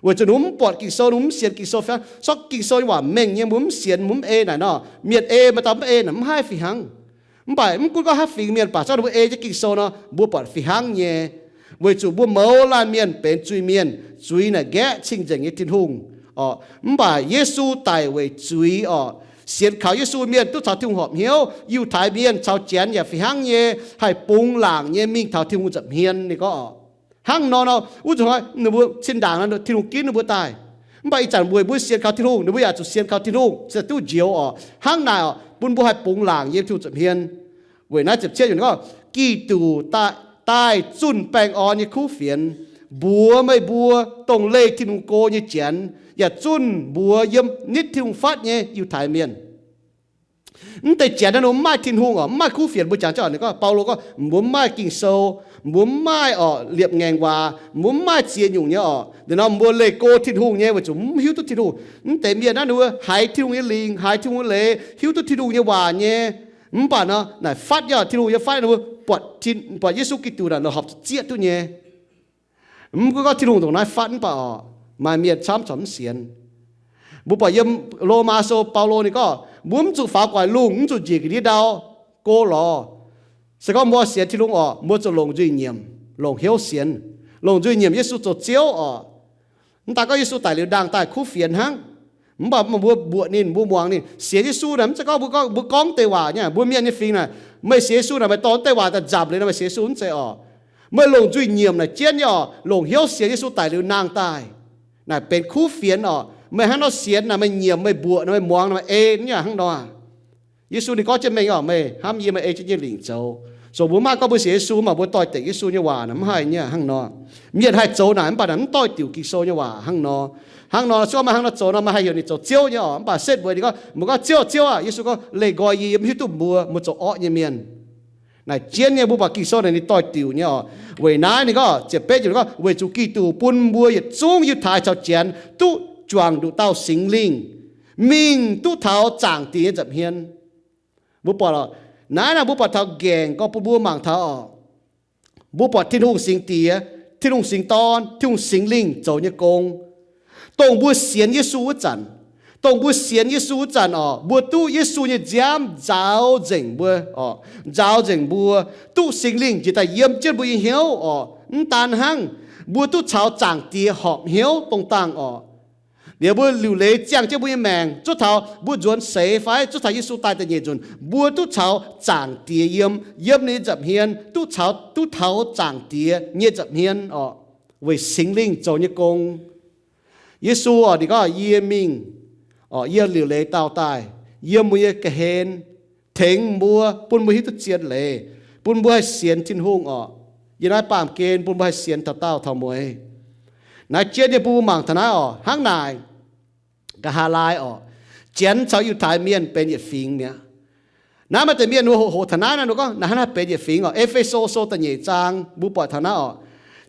Weic zuqc ninh mbuo mv buatc Ging-Sou, ninh mbuo mv sienx Ging-Sou fih hnangv. Se gorngv Ging-Sou nyei waac mengh nyei, mbuo mv sienx, mbuo mv ei naaic nor, mienh ei maaih dauh mv ei naaic mv haih fih hnangv. Mv baac mv gunv gorngv haaix fingx mienh, baac se gorngv ninh mbuo ei jienv Ging-Sou nor, mbuo buatc fih hnangv nyei. Weic zuqc mbuo mouz laanh mienh benx zuiz-mienh, zuiz naaic nqaeqv cing-nzengc nyei Tin-Hungh oc. Mv baac Yesu daic weic zuiz oc. Sienx kaux Yesu mienh duqv caux Tin-Hungh horpc hnyouv. Yiutai mienh caux Janx yaac fih hnangv nyei, haih bungx laangc nyei mingh taux Tin-Hungh nza'hmien, ninh gorngv oc. Hnangv nor nor, wuov zuqc hnoi ninh mbuo zinh ndaangc nor Tin-Hungh ginv ninh mbuo daaih. Mv baac ih zanc weic mbuo sienx kaux Tin-Hungh, ninh mbuo yaac zuqc sienx kaux Tin-Hungh, se duqv njoux oc. Hnangv naaic oc, bun mbuo haih bungx laangc yiem Tin-Hungh nza'hmien. Weic naaiv ziepc cietv yiemc gorngv, Giduc daaih zunh baengh orn nyei kuv fienx, mbuox meih mbuo dongh leih Tin-Hungh go nyei Janx, yaac zunh mbuox yiem nitv Tin-Hungh fatv nyei Yiutai mienh. Mv deix Janx naaiv ninh mbuo mv maaih Tin-Hungh oc, mv maaih kuv fienx. Mbuo jangx jienv oc, ninh gorngv, Baulo gorngv, mbuo mv maaih Ging-Sou, mbuo mv maaih oc liepc ngaengc waac, mbuo mv maaih ziex nyungc nyei oc. Liuz nor mbuo leih go Tin-Hungh nyei weic zuqc mv hiuv duqv Tin-Hungh. Mv deix mienh naaiv ninh mbuo haiz Tin-Hungh nyei lingc, haiz Tin-Hungh nyei leiz, hiuv duqv Tin-Hungh nyei waac nyei. Mv baac nor naaic fatv nyei oc, Tin-Hungh nyei fatv ninh mbuo buatc, buatc Yesu Giduc naaic la'hopc zieqv duqv nyei. Mv gunv gorngv Tin-Hungh ndongc naaiv fatv mv baac oc, maaih mienh camv corc mv sienx. Mbuo buatc yiem Lomaa Sou Baulo ninh gorngv, mbuo mv zuqc faaux guaix lungh, mv zuqc njiec ga'ndiev ndau go lorz. Se gorngv mbuo sienx Tin-Hungh oc, mbuo zuqc longc nzuih nyiemc, longc hnyouv sienx, longc nzuih nyiemc Yesu zoux Ziouv oc. Mv daaih gorngv Yesu daic liuz nangh daaih kuv fienx hnangv. Mv baac mbuo mbuoqc ninh, mbuo muangx ninh. Sienx Yesu naaic mv zeiz gorngv mbuo gorngv, mbuo gorngv deix waac nyei. Mbuo mienh nyei fingx naaic, meih sienx Yesu naaic, meih dorh deix waac daaih nzamc liuz nor meih sienx Yesu mv zeiz oc. Meih longc nzuih nyiemc naaic jienv nyei oc, longc hnyouv sienx Yesu daic liuz nangh daaih naaic benx kuv fienx oc. Meih hnangv nor sienx naaic, meih nyiemc, meih mbuoqc naaic, meih muangx naaic, meih ei nyei hnangv nor. Yesu ninh gorngv jienv mengh oc, meih hnamv yie, meih ei jienv yie nyei lingc zoux. Zoux mbuo mv maaih gorngv mbuo sienx Yesu mv baac mbuo doix-dekc Yesu nyei waac naaic mv haih nyei hnangv nor. Mienh haih zoux naaic mv baac naaic mv doix-diuc Ging-Sou nyei waac hnangv nor. Hnangv nor se gorngv meih hnangv nor zoux nor, meih haih heuc ninh zoux ziouv nyei oc. Mv baac setv mbuo ninh gorngv, mbuo gorngv, Ziouv, Ziouv aah! Yesu gorngv, Leih nqoi yie, yie mv hiuv duqv mbuo, mbuo zoux orqv nyei mienh. Naaic jienv nyei mbuo buatc Ging-Sou naaic ninh doix-diuc nyei oc. Weic naaiv ninh gorngv ziepc betv yiemc ninh gorngv, weic zuqc Giduc bun mbuo yietc zungv Yiutai caux Janx duqv juangc nduqc dauh Singx Lingh, mingh duqv taux Zaangc Diex nyei nza'hmien. Mbuo buatc oc, naaiv naaic mbuo buatc taux nqaengc gorngv bun mbuo mangc taux oc. Mbuo buatc Tin-Hungh Singx Diex, Tin-Hungh Singx Dorn, Tin-Hungh Singx Lingh zoux nyei gong. Dongh mbuo sienx Yesu wuov zanc, dongh mbuo sienx Yesu wuov zanc oc, mbuo duqv Yesu nyei nziaamv nzaaux nzengc mbuo oc, nzaaux nzengc mbuo, duqv Singx Lingh njiec daaih yiem jienv mbuo nyei hnyouv oc. Mv daan hnangv, mbuo duqv caux Zaangc Diex horpc hnyouv dongh dangh oc. Liuz mbuo liuc leiz ziangh jienv mbuo nyei maengc, zuov taux mbuo nzuonx seix fai zuov taux Yesu daaih da'nyeic nzunc, mbuo duqv caux Zaangc Diex yiem, yiem ninh nyei nza'hmien, duqv caux, duqv taux Zaangc Diex nyei nza'hmien oc, weic Singx Lingh zoux nyei gong. Yesu oc, ninh gorngv, Yie mingh oc, yie liuc leiz daauh daaih yiem mbuo nyei ga'hlen, tengx mbuo, bun mbuo hiuv duqv zien leiz, bun mbuo haih sienx Tin-Hungh oc. Yiem naaiv baamh gen bun mbuo haih sienx taux daauh taux mueiz. Naaiv jienv nyei bun mbuo mangc taux naaiv oc, hnangv naaic, nqa'haav laai oc, Janx caux Yiutai Mienh benx yietc fingx mi'aqv. Naaiv maaih deix mienh hoqc, hoqc taux naaiv nor, ninh gorngv, Naaiv hnangv naaiv benx yietc fingx oc. E^fe^so Sou da'nyeic zaang mbuo buatc taux naaiv oc.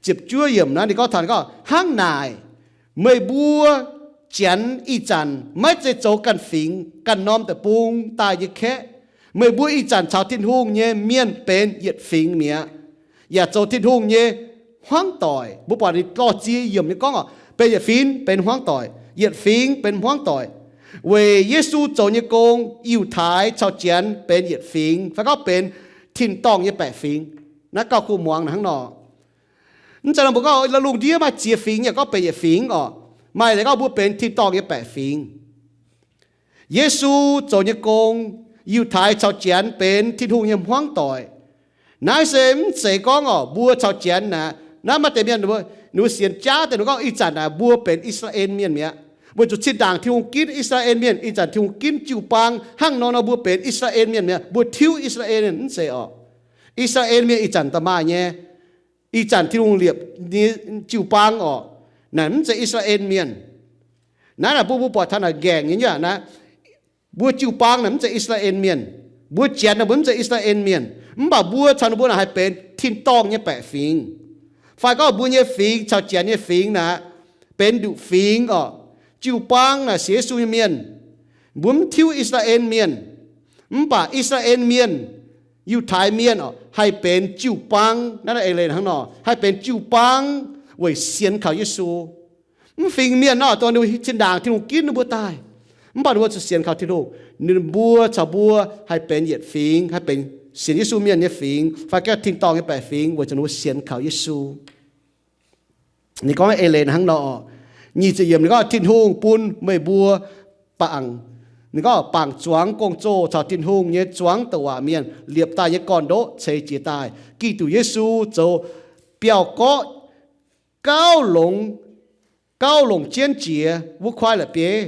ziepc juov yiemc naaiv ninh gorngv taux gorngv, hnangv naaic, meih mbuo Janx ih zanc maiv zeiz zoux ganh fingx ganh norm deic-bung daaih nyei kaeqv. Meih mbuo ih zanc caux Tin-Hungh nyei mienh benx yietc fingx mi'aqv, yaac zoux Tin-Hungh nyei hmuangv doic. Mbuo buatc ninh lorh ziex yiemc nyei gorngv oc, benx yietc fingx benx hmuangv doic, yietc fingx benx hmuangv doic. Weic Yesu zoux nyei gong, Yiutai caux Janx benx yietc fingx, fai gorngv benx tin-dorngh nyei baeqc fingx. Naaiv gauh kuv muangx hnangv nor. Mv zeiz nor mbuo gorngv lungh ndiev maaih ziex fingx, yaac gorngv benx yietc fingx oc. Maaih leiz gorngv mbuo benx tin-dorngh nyei baeqc fingx. Yesu zoux nyei gong, Yiutai caux Janx benx Tin-Hungh nyei hmuangv doic. Naaiv se mv zeiz gorngv oc, mbuo caux Janx naaic, naaiv maaih deix mienh ninh mbuo sienx jaav deix ninh gorngv ih zanc naaic mbuo benx I^saa^laa^en Mienh mi'aqv. Weic zuqc zinh ndaangc Tin-Hungh ginv I^saa^laa^en Mienh, ih zanc Tin-Hungh ginv jiu-baang, hnangv nor nor mbuo benx I^saa^laa^en Mienh mi'aqv, mbuo tiuv I^saa^laa^en, mv zeiz oc. I^saa^laa^en Mienh ih zanc da'maaih nyei. Ih zanc Tin-Hungh liepc nyei jiu-baang oc, naaic mv zeiz I^saa^laa^en Mienh. Naaiv naaic mbuo, mbuo buatc taux naaic nqaengc nyei nyei aqv naaiv. Mbuo jiu-baang naaic mv zeiz I^saa^laa^en Mienh. Mbuo Janx naaic mbuo mv zeiz I^saa^laa^en Mienh, mv baac mbuo caux ninh mbuo naaic haih benx tin-dorngh nyei baeqc fingx. Fai gorngv mbuo nyei fingx caux Janx nyei fingx naaic benx nduqc fingx oc. Jiu-baang naaic sienx Yesu nyei mienh, mbuo mv tiuv I^saa^laa^en Mienh, mv baac I^saa^laa^en Mienh, Yiutai Mienh oc, haih benx jiu-baang. Naaiv naaiv eix leiz hnangv nor, haih benx jiu-baang weic sienx kaux Yesu. Mv fingx mienh nor, dongh ninh zinh ndaangc Tin-Hungh ginv ninh mbuo daaih, mv baac ninh mbuo zuqc sienx kaux Tin-Hungh, ninh mbuo caux mbuo haih benx yietc fingx, haih benx sienx Yesu mienh nyei fingx, fai gengh tin-dorngh nyei baeqc fingx, weic zuqc ninh mbuo sienx kaux Yesu. Ninh gorngv eix leiz hnangv nor. Nyic ziepc yiemc ninh gorngv, Tin-Hungh bun meih mbuo bangc, ninh gorngv bangc zuangx gong-zoh caux Tin-Hungh nyei zuangx douc waac mienh liepc daaih nyei gorn-ndoqv ceix jiez daaih. Giduc Yesu zoux biauv-gorqv gauh longc, gauh longc jienv jiex wuov kuaaiv la'bieiv.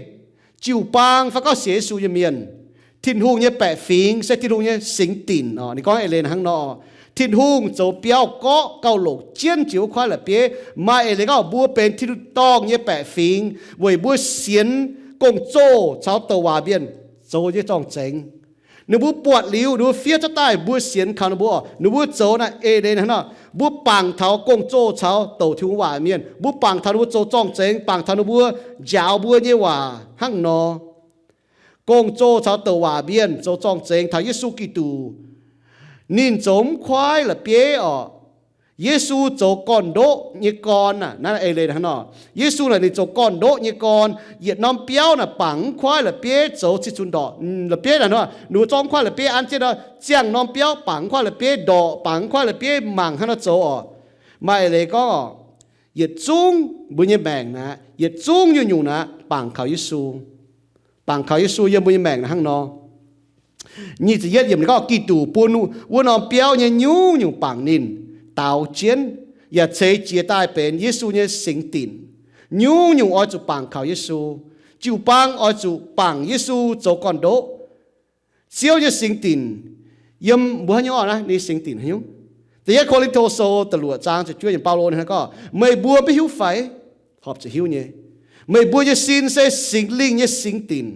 Jiu-baang fai gorngv sienx Yesu nyei mienh, Tin-Hungh nyei baeqc fingx se Tin-Hungh nyei singx dinc oc. Ninh gorngv eix leiz hnangv nor. Tin-Hungh zoux biauv-gorqv gauh longc jienv jiex wuov kuaaiv la'bieiv. Maaih eix leiz gorngv mbuo benx tin-dorngh nyei baeqc fingx weic mbuo sienx gong-zoh caux douc waac mienh zoux nyei zorng-zengx. Ninh mbuo buatc liuz, ninh mbuo fiev cuotv daaih, mbuo sienx kaux ninh mbuo oc. Ninh mbuo zoux naaiv eix leiz hnangv nor. Mbuo bangc taux gong-zoh caux douc Tin-Hungh waac mienh, mbuo bangc taux ninh mbuo zoux zorng-zengx, bangc taux ninh mbuo njaaux mbuo nyei waac hnangv nor. Gong-zoh caux douc waac mienh zoux zorng-zengx taux Yesu Giduc. Ninh zoux mv kuaaiv la'bieiv oc. Yesu zoux gorn-ndoqv nyei gorn aav. Naaiv eix leiz hnangv nor. Yesu naaic ninh zoux gorn-ndoqv nyei gorn. Yietc norm biauv naaic bangc mv kuaaiv la'bieiv zoux cih zunc ndorqc. La'bieiv naaic nor, ninh mbuo zorqv mv kuaaiv la'bieiv an jienv nor, ziangh norm biauv bangc mv kuaaiv la'bieiv ndorqc, bangc mv kuaaiv la'bieiv mangc hnangv nor zoux oc. Maaih eix leiz gorngv oc, yietc zungv mbuo nyei maengc naaic, yietc zungv nyungc-nyungc naaic bangc kaux Yesu. Bangc kaux Yesu yiem mbuo nyei maengc naaic hnangv nor. Nyic ziepc yietv yiemc ninh gorngv, Giduc bun wuov norm biauv nyei nyungc-nyungc bangc ninh daaux jienv, yaac ceix jiez daaih benx Yesu nyei singx dinc. Nyungc-nyungc oix zuqc bangc kaux Yesu. Jiu-baang oix zuqc bangc Yesu zoux gorn-ndoqv. Ziouv nyei singx dinc yiem mbuo haaix nyungc oc? Naaiv ninh singx dinc haaix nyungc? Da'yietv Ko^lin^to Sou da'luoqc zaang ziepc juov yiemc, Baulo ninh gorngv, meih mbuo maiv hiuv fai? Horpc zuqc hiuv nyei. Meih mbuo nyei sin se Singx Lingh nyei singx dinc.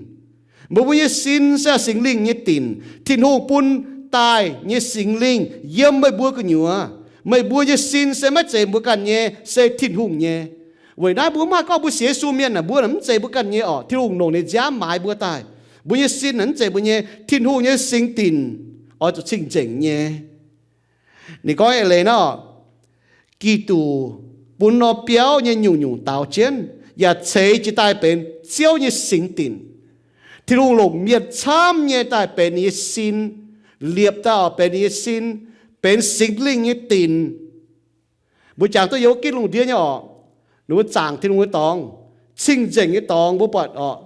Meih mbuo nyei sin se Singx Lingh nyei dinc. Tin-Hungh bun daaih nyei Singx Lingh yiem meih mbuo gu'nyuoz. Meih mbuo nyei sin se maiv zeiz mbuo ganh nyei, se Tin-Hungh nyei. Weic naaiv mbuo mv haih gorngv mbuo sienx Yesu mienh aah, mbuo mv zeiz mbuo ganh nyei oc. Tin-Hungh longc ninh nziaamv maaiz mbuo daaih. Mbuo nyei sin mv zeiz mbuo nyei. Tin-Hungh nyei singx dinc oix zuqc cing-nzengc nyei. Ninh gorngv eix leiz nor, Giduc bun norm biauv nyei nyungc-nyungc daaux jienv, yaac ceix jiez daaih benx Ziouv nyei singx dinc. Tin-Hungh longc mienh camv nyei daaih benx ninh nyei sin, liepc daaih oc benx ninh nyei sin, benx Singx Lingh nyei dinc. Mbuo jangx duqv yiem wuov gitv lungh ndiev nyei oc, ninh mbuo zaangc Tin-Hungh nyei dorngx, cing-nzengc nyei dorngx mbuo buatc oc.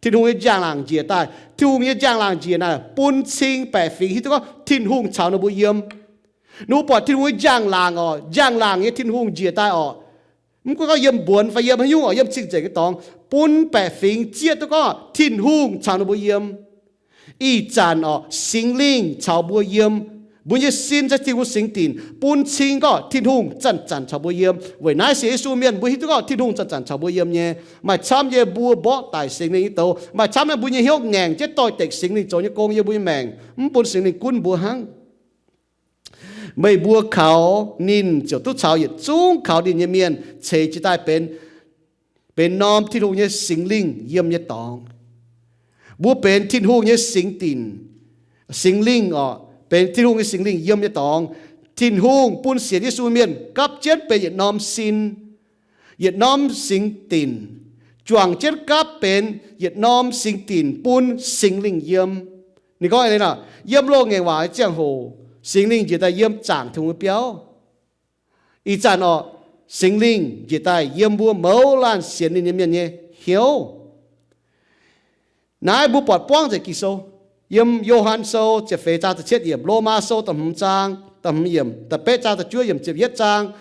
Tin-Hungh nyei njang-laangc njiec daaih. Tin-Hungh nyei njang-laangc njiec naaic bun cing baeqc fingx hiuv duqv gorngv Tin-Hungh caux ninh mbuo yiem. Ninh mbuo buatc Tin-Hungh nyei njang-laangc oc, njang-laangc nyei Tin-Hungh njiec daaih oc. Mv gunv gorngv yiem mbuonx fai yiem haaix nyungc oc, yiem cing-nzengc nyei dorngx, bun baeqc fingx zieqv duqv gorngv Tin-Hungh caux ninh mbuo yiem. Ih zanc oc, Singx Lingh caux mbuo yiem. Mbuo nyei sin se Tin-Hungh singx dinc, bun cing gorngv Tin-Hungh zanc-zanc caux mbuo yiem. Weic naaiv sienx Yesu mienh mbuo hiuv duqv gorngv Tin-Hungh zanc-zanc caux mbuo yiem nyei. Maaih camv nyei mbuo mborqv daic Singx Lingh nyei douz. Maaih camv naaiv mbuo nyei hnyouv ngaengc jienv doix-dekc Singx Lingh zoux nyei gong yiem mbuo nyei maengc, mv bun Singx Lingh gunv mbuo hnangv. Meih mbuo kaux ninh ziouc duqv caux yietc zungv kaux ninh nyei mienh ceix jiez daaih benx, benx norm Tin-Hungh nyei Singx Lingh yiem nyei dorngx. Mbuo benx Tin-Hungh nyei singx dinc, Singx Lingh oc, benx Tin-Hungh nyei Singx Lingh yiem nyei dorngx. Tin-Hungh bun sienx Yesu mienh gapv jienv benx yietc norm sin, yietc norm singx dinc, juangc jienv gapv benx yietc norm singx dinc bun Singx Lingh yiem. Ninh gorngv eix leiz nor, yiem loz-ngaengc waac nyei ziangh hoc, Singx Lingh njiec daaih yiem zaangc Tin-Hungh nyei biauv. Ih zanc oc, Singx Lingh njiec daaih yiem mbuo mouz laanh sienx ninh nyei mienh nyei hnyouv. Naaiv mbuo buatc buangv nzengc Ging-Sou. Yiem Yo^han Sou ziepc feix zaang da'cietv yiemc, Lomaa Sou da'hmz zaang da'hmz yiemc, da'betv zaang da'juov yiemc, ziepc yietv zaang,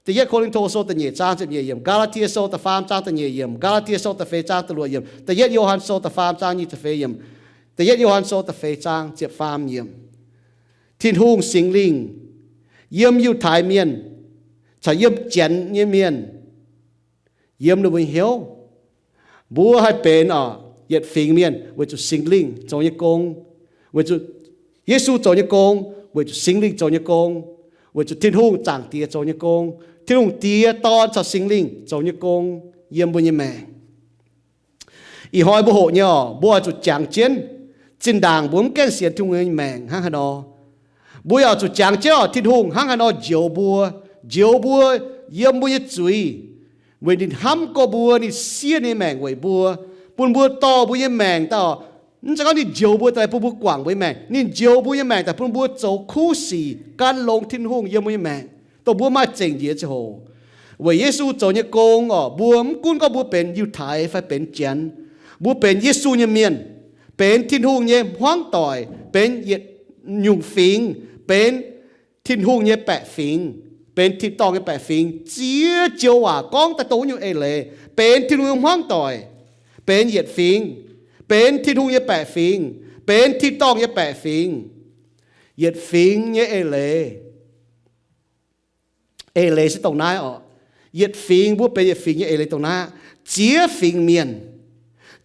da'yietv Ko^lin^to Sou da'nyeic zaang ziepc nyeic yiemc, Gaa^laa^tie Sou da'faam zaang da'nyeic yiemc, Gaa^laa^tie Sou da'feix zaang da'luoqc yiemc, da'yietv Yo^han Sou da'faam zaang nyic ziepc feix yiemc, da'yietv Yo^han Sou da'feix zaang ziepc faam yiemc. Tin-Hungh Singx Lingh yiem Yiutai Mienh caux yiem Janx nyei mienh, yiem ninh mbuo hnyouv. Mbuo haih benx oc, yietc fingx mienh weic zuqc Singx Lingh zoux nyei gong, weic zuqc Yesu zoux nyei gong, weic zuqc Singx Lingh zoux nyei gong, weic zuqc Tin-Hungh Zaangc Diex zoux nyei gong, Tin-Hungh Diex, Dorn caux Singx Lingh zoux nyei gong yiem mbuo nyei maengc. Ih hnoi mbuo hoqc nyei oc, mbuo oix zuqc jangx jienv. Zinh ndaangc mbuo mv gaengh sienx Tin-Hungh nyei maengc hnangv haaix nor, mbuo yaac zuqc jangx jienv oc, Tin-Hungh hnangv haaix nor njoux mbuo, njoux mbuo yiem mbuo nyei zuiz, weic ninh hnamv gorx mbuo, ninh siev ninh nyei maengc weic mbuo, bun mbuo dorh mbuo nyei maengc daaih oc. Mv zeiz gorngv ninh njoux mbuo daaih bun mbuo guangc mbuo nyei maengc, ninh njoux mbuo nyei maengc daaih bun mbuo zoux kuv sic gan longx Tin-Hungh yiem mbuo nyei maengc, dongh mbuo maaih zengc njiec ziangh hoc. Weic Yesu zoux nyei gong oc, mbuo mv gunv gorngv mbuo benx Yiutai fai benx Janx, mbuo benx Yesu nyei mienh, benx Tin-Hungh nyei hmuangv doic, benx yietc nyungc fingx, benx Tin-Hungh nyei baeqc fingx, benx tin-dorngh nyei baeqc fingx, ziex joux waac gorngv daaih dongh wuov nyungc eix leiz, benx Tin-Hungh nyei hmuangv doic, benx yietc fingx, benx Tin-Hungh nyei baeqc fingx, benx tin-dorngh nyei baeqc fingx. Yietc fingx nyei eix leiz, eix leiz se dongh naaiv oc. Yietc fingx, mbuo benx yietc fingx nyei eix leiz dongh naaiv aqv. Ziex fingx mienh,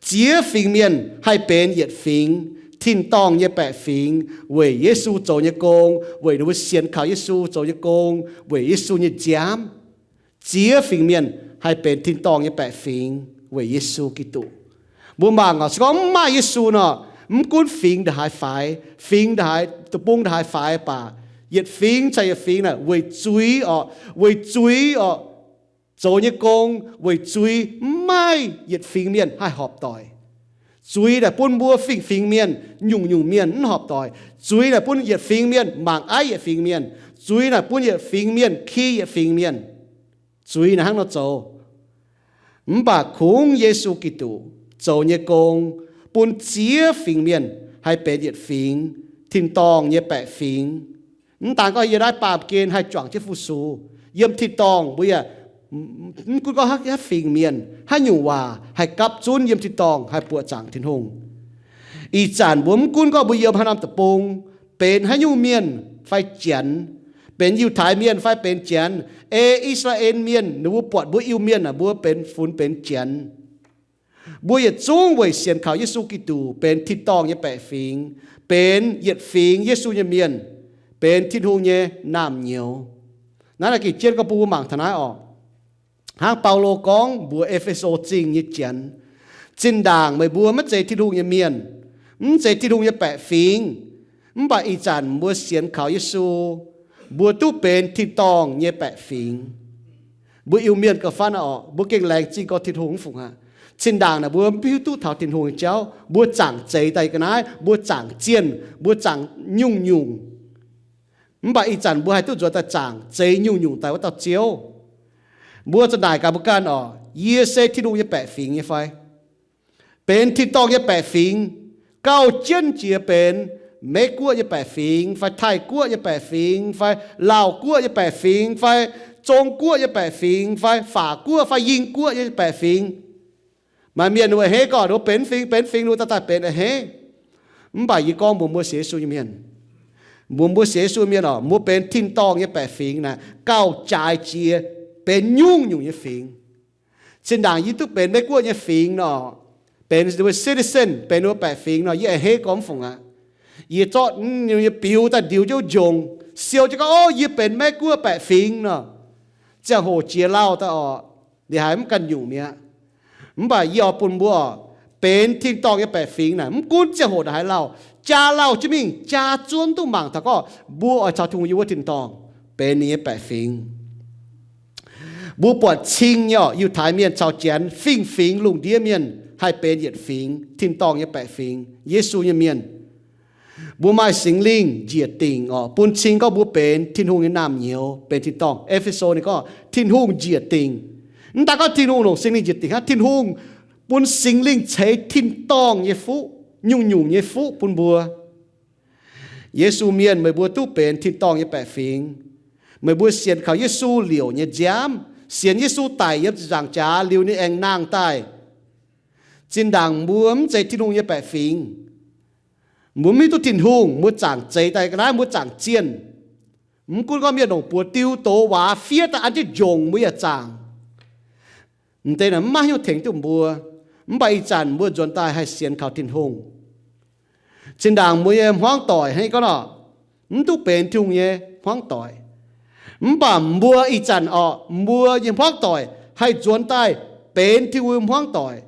ziex fingx mienh haih benx yietc fingx, tin-dorngh nyei baeqc fingx, weic Yesu zoux nyei gong, weic ninh mbuo sienx kaux Yesu zoux nyei gong, weic Yesu nyei nziaamv. Ziex fingx mienh haih benx tin-dorngh nyei baeqc fingx weic Yesu Giduc. Mbuo mangc oc, se gorngv mv maaih Yesu nor, mv gunv fingx ndongc haaix faix, fingx ndongc haaix, deic-bung ndongc haaix faix baac, yietc fingx caux yietc fingx naaic weic zuiz oc, weic zuiz oc, zoux nyei gong weic zuiz mv maaih yietc fingx mienh haih horpc doic. Zuiz naaic bun mbuo fingx-fingx mienh, nyungc-nyungc mienh mv horpc doic. Zuiz naaic bun yietc fingx mienh mangc aiv yietc fingx mienh. Zuiz naaic bun yietc fingx mienh ki yietc fingx mienh. Zuiz naaic hnangv nor zoux. Mv baac kungx Yesu Giduc zoux nyei gong, bun ziex fingx mienh haih benx yietc fingx, tin-dorngh nyei baeqc fingx. Mv daan gorngv yiem naaiv baamh gen haih juangc jienv fu-sux, yiem tin-dorngh mbuo yaac mv gunv gorngv haaix fingx mienh, haaix nyungc waac haih gapv zunv yiem tin-dorngh haih buoqc zaangc Tin-Hungh. Ih zanc mbuo mv gunv gorngv mbuo yiem haaix norm deic-bung, benx haaix nyungc mienh fai Janx, benx Yiutai Mienh fai benx Janx, ei I^saa^laa^en Mienh ninh mbuo buatc mbuo Iu-Mienh naaic mbuo benx funx benx Janx. Mbuo yietc zungv weic sienx kaux Yesu Giduc benx tin-dorngh nyei baeqc fingx, benx yietc fingx Yesu nyei mienh, benx Tin-Hungh nyei naamh nyouz. Naaiv naaic gengh jienv gorngv bun mbuo mangc taux naaiv oc. Hnangv Baulo gorngv mbuox E^fe^so Zingh nyei Janx, zinh ndaangc meih mbuo maiv zeiz Tin-Hungh nyei mienh, mv zeiz Tin-Hungh nyei baeqc fingx, mv baac ih zanc mbuo sienx kaux Yesu, mbuo duqv benx tin-dorngh nyei baeqc fingx. Mbuo Iu-Mienh gauh faan oc, mbuo gengh laengz zingh gorngv Tin-Hungh mv fungc aqv. Zinh ndaangc naaic mbuo mv hiuv duqv taux Tin-Hungh nyei jauv, mbuo zaangc zeix daaih ga'naaiv, mbuo zaangc zienh, mbuo zaangc nyungc-nyungc. Mv baac ih zanc mbuo haih duqv nzuonx daaih zaangc zeix nyungc-nyungc daaih wuov dauh Ziouv. Mbuo za'naaic gaax mbuo ganh oc, yie se Tin-Hungh nyei baeqc fingx nyei fai? Benx tin-dorngh nyei baeqc fingx, gauh jienv jiex benx Meiv-Guoqv nyei baeqc fingx fai Taiv-Guoqv nyei baeqc fingx fai Laauh-Guoqv nyei baeqc fingx fai Zong-Guoqv nyei baeqc fingx fai Faac-Guoqv fai Ying-Guoqv nyei baeqc fingx. Maaih mienh ninh mbuo a'hneiv gorngv ninh mbuo benx fingx benx fingx, ninh mbuo daaih daaih benx a'hneiv. Mv baac yie gorngv mbuox mbuo sienx Yesu nyei mienh, mbuox mbuo sienx Yesu mienh oc, mbuo benx tin-dorngh nyei baeqc fingx naaic gauh jaaix jiex benx nyungc-nyungc nyei fingx. Zinh ndaangc yie duqv benx Meiv-Guoqv nyei fingx nor, benx citizen, benx ninh mbuo baeqc fingx nor, yie a'hneiv gorngv mv fungc aqv. Yie zorqv ninh nyei biux daaih ndiux jienv njongc, siou jienv gorngv, Ov, yie benx Meiv Guoqv baeqc fingx nor. Ziangh hoc jiex lauh daaih orqc, ninh haiz mv ganh nyungc mi'aqv. Mv baac yie oix bun mbuo orqc, benx tin-dorngh nyei baeqc fingx naaic, mv gunv ziangh hoc naaic haaix lauh, jaa lauh jienv mingh, jaa zuov duqv mangc taux gorngv mbuo oix caux Tin-Hungh yiem wuov tin-dorngh benx ninh nyei baeqc fingx. Mbuo buatc cing nyei orqc, Yiutai Mienh caux Janx, fingx-fingx lungh ndiev mienh haih benx yietc fingx, tin-dorngh nyei baeqc fingx, Yesu nyei mienh. Mbuo maaih Singx Lingh njiec dingc orqc, bun cing gorngv mbuo benx Tin-Hungh nyei naamh nyouz, benx tin-dorngh. E^fe^so ninh gorngv Tin-Hungh njiec dingc. Mv daaih gorngv Tin-Hungh longc Singx Lingh njiec dingc hnangv, Tin-Hungh bun Singx Lingh ceix tin-dorngh nyei fuqv, nyungc-nyungc nyei fuqv bun mbuo. Yesu mienh, meih mbuo duqv benx tin-dorngh nyei baeqc fingx. Meih mbuo sienx kaux Yesu liouc nyei nziaamv, sienx Yesu daic yiem ziepc nzaangc jaax liuz ninh aengx nangh daaih. Zinh ndaangc mbuo mv zeiz Tin-Hungh nyei baeqc fingx, mbuo mv hiuv duqv Tin-Hungh, mbuo zaangc zeix daaih ga'naaiv, mbuo zaangc zienh. Mv gunv gorngv mienh longc buoz diu dox waac fiev daaih an jienv njongc, mbuo yaac zaangc. M'deix naaic mv maaih haaix nyungc tengx duqv mbuo. Mv baac ih zanc mbuo nzuonx daaih haih sienx kaux Tin-Hungh. Zinh ndaangc mbuo nyei hmuangv doic hnangv gorngv orqc, mv duqv benx Tin-Hungh nyei hmuangv doic. Mv baac mbuo ih zanc orqc, mbuo nyei hmuangv doic haih nzuonx daaih benx Tin-Hungh nyei hmuangv doic.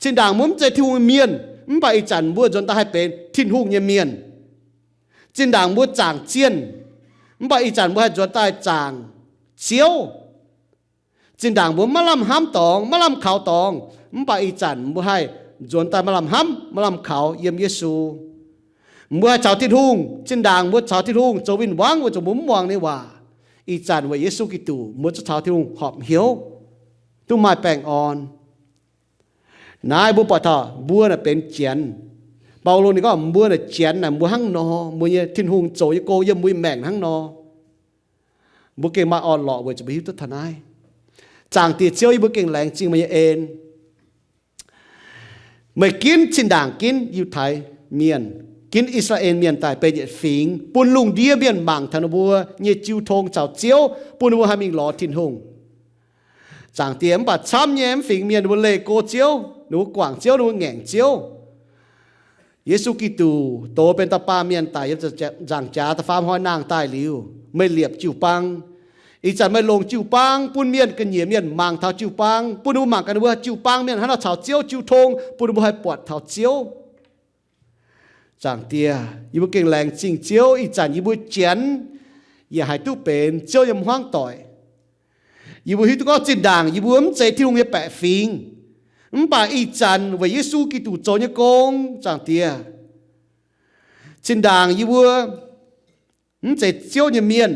Zinh ndaangc mbuo mv zeiz Tin-Hungh nyei mienh, mv baac ih zanc mbuo nzuonx daaih haih benx Tin-Hungh nyei mienh. Zinh ndaangc mbuo zaangc zienh, mv baac ih zanc mbuo haih nzuonx daaih zaangc Ziouv. Zinh ndaangc mbuo maiv lamh hnamv dorngx, maiv lamh kaux dorngx, mv baac ih zanc mbuo haih nzuonx daaih maaih lamh hnamv, maaih lamh kaux yiem Yesu. Mbuo haih caux Tin-Hungh, zinh ndaangc mbuo caux Tin-Hungh zoux win-wangv weic zuqc mbuo mv muangx ninh waac. Ih zanc weic Yesu Giduc, mbuo zungv caux Tin-Hungh horpc hnyouv, duqv maaih baengh orn. Naaiv mbuo buatc taux mbuo naaic benx Janx. Baulo ninh gorngv mbuo naaic Janx naaic mbuo hnangv nor, mbuo nyei Tin-Hungh zoux nyei gong yiem mbuo maengc hnangv nor. Mbuo gengh maaih orn-lorqc weic zuqc mbuo hiuv duqv taux naaiv. Zaangc Diex Ziouv, yie mbuo gengh laengz zingh meih nyei en. Meih ginv zinh ndaangc ginv Yiutai Mienh, ginv I^saa^laa^en Mienh daaih benx yietc fingx, bun lungh ndiev mienh mangc taux ninh mbuo nyei jiu tong caux Ziouv, bun ninh mbuo haih mingh lorz Tin-Hungh. Zaangc Diex, mv baac camv nyei mv fingx mienh ninh mbuo leih go Ziouv, ninh mbuo guangc Ziouv, ninh mbuo ngaengc Ziouv. Yesu Giduc dox benx dauh baamh mienh daic yiem nzaangc jaax da'faam hnoi nangh daaih liuz, meih liepc jiu-baang. Ih zanc meih longc jiu-baang bun mienh ga'nyiec mienh mangc taux jiu-baang, bun ninh mbuo mangc gaax ninh mbuo jiu-baang mienh hnangv nor caux Ziouv jiu tong, bun ninh mbuo haih buatc taux Ziouv. Zaangc Diex, yie mbuo gengh laengz zingh Ziouv, ih zanc yie mbuo Janx yaac haih duqv benx Ziouv nyei hmuangv doic. Yie mbuo hiuv duqv gorngv zinh ndaangc yie mbuo mv zeiz Tin-Hungh nyei baeqc fingx, mv baac ih zanc weic Yesu Giduc zoux nyei gong, Zaangc Diex, zinh ndaangc yie mbuo mv zeiz Ziouv nyei mienh,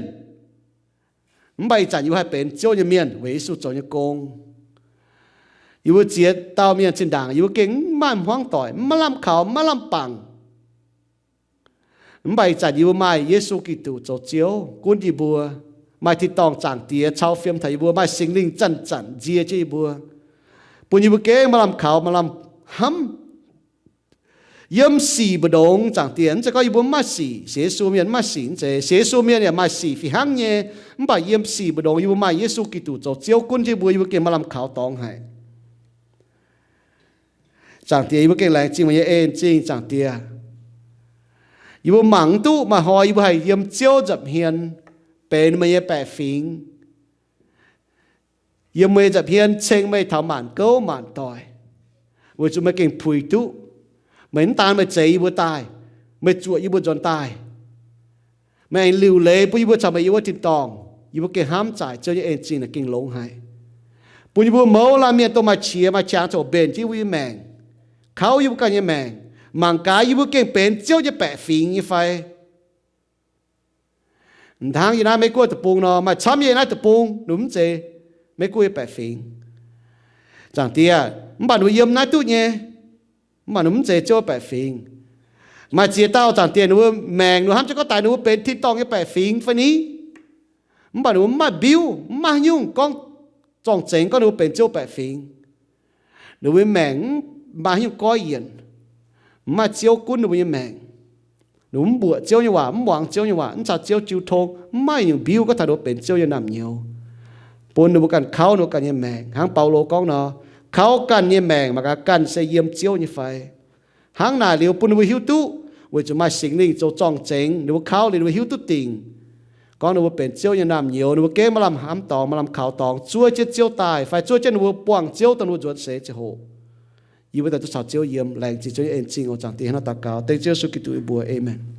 mv baac ih zanc yie mbuo haih benx Ziouv nyei mienh weic Yesu zoux nyei gong. Yie mbuo ziex dauh mienh zinh ndaangc yie mbuo gengh mv maaih hmuangv doic, mv maaih lamh kaux, mv maaih lamh bangc. Mv baac ih zanc yie mbuo maaih Yesu Giduc zoux Ziouv gunv yie mbuo, maaih tin-dorngh Zaangc Diex cau fiem taux yie mbuo, maaih Singx Lingh zanc zanc nzie jienv yie mbuo, bun yie mbuo gengh maaih lamh kaux, maaih lamh hnamv. Yiem sic mbu'ndongx, Zaangc Diex, mv zeiz gorngv yie mbuo mv maaih sic, sienx Yesu mienh mv maaih sic, mv zeiz. Sienx Yesu mienh yaac maaih sic fih hnangv nyei. Mv baac yiem sic mbu'ndongx yie mbuo maaih Yesu Giduc zoux Ziouv gunv jienv yie mbuo, yie mbuo gengh maaih lamh kaux dorngx haic. Zaangc Diex, yie mbuo gengh laengz zingh meih nyei en zingh, Zaangc Diex. Yie mbuo mangc mv duqv maaih hnoi yie mbuo haih yiem Ziouv nza'hmien benx meih nyei baeqc fingx. Yiem meih nyei nza'hmien ceng meih taux maanc gouv maanc doic, weic zuqc meih gengh puix duqv. Meih mv daan meih zeix yie mbuo daaih, meih zuoqc yie mbuo nzuonx daaih. Meih aengx liuc leiz bun yie mbuo caux meih yiem wuov tin-dorngh. Yie mbuo gengh hnamv zaaic Ziouv nyei en zingh naaic gengh longx haic, bun yie mbuo mouz laanh mienh dongh maaih qiex maaih qangx ziouc mbenc jienv yie mbuo nyei maengc, kauv yie mbuo ganh nyei maengc, mangc gaax yie mbuo gengh benx Ziouv nyei baeqc fingx nyei fai. Hnangv yie naaiv Meiv Guoqv deic-bung nor, maaih camv nyei naaiv deic-bung ninh mv zeiz Meiv Guoqv nyei baeqc fingx, Zaangc Diex, mv baac ninh mbuo yiem naaiv duqv nyei. Mv baac ninh mv zeiz Ziouv baeqc fingx. Maaih ziex dauh, Zaangc Diex, ninh mbuo maengc ninh hnamv jienv gorngv daaih ninh mbuo benx tin-dorngh nyei baeqc fingx fai ni? Mv baac ninh mbuo mv maaih mbiuv, mv maaih haaix nyungc gorngv zorng-zengx gorngv ninh mbuo benx Ziouv baeqc fingx. Ninh mbuo nyei maengc mv maaih haaix nyungc goiv yienc, mv maaih Ziouv gunv ninh mbuo nyei maengc. Ninh mbuo mv mbuoqc Ziouv nyei waac, mv muangx Ziouv nyei waac, mv caux Ziouv jiu tong, mv maaih nyungc mbiuv gorngv taux ninh mbuo benx Ziouv nyei naamh nyouz, bun ninh mbuo ganh kauv ninh mbuo ganh nyei maengc. Hnangv Baulo gorngv nor, kauv ganh nyei maengc mangc gaax ganh se yiem Ziouv nyei fai. Hnangv naaic liuz bun ninh mbuo hiuv duqv, weic zuqc maaih Singx Lingh zoux zorng-zengx, ninh mbuo kauv liuz ninh mbuo hiuv duqv dingc. Gorngv ninh mbuo benx Ziouv nyei naamh nyouz, ninh mbuo gengh maaih lamh hnamv dorngx, maaih lamh kaux dorngx, zuov jienv Ziouv daaih fai zuov jienv ninh mbuo buangh Ziouv dongh ninh mbuo nzuonx seix ziangh hoc. Yie mbuo daaih duqv caux Ziouv yiem, laengz zingh Ziouv nyei en-zingh oc. Zaangc Diex, hnangv naaiv daux gaux dengv Ziouv Yesu Giduc nyei mbuox, aamen.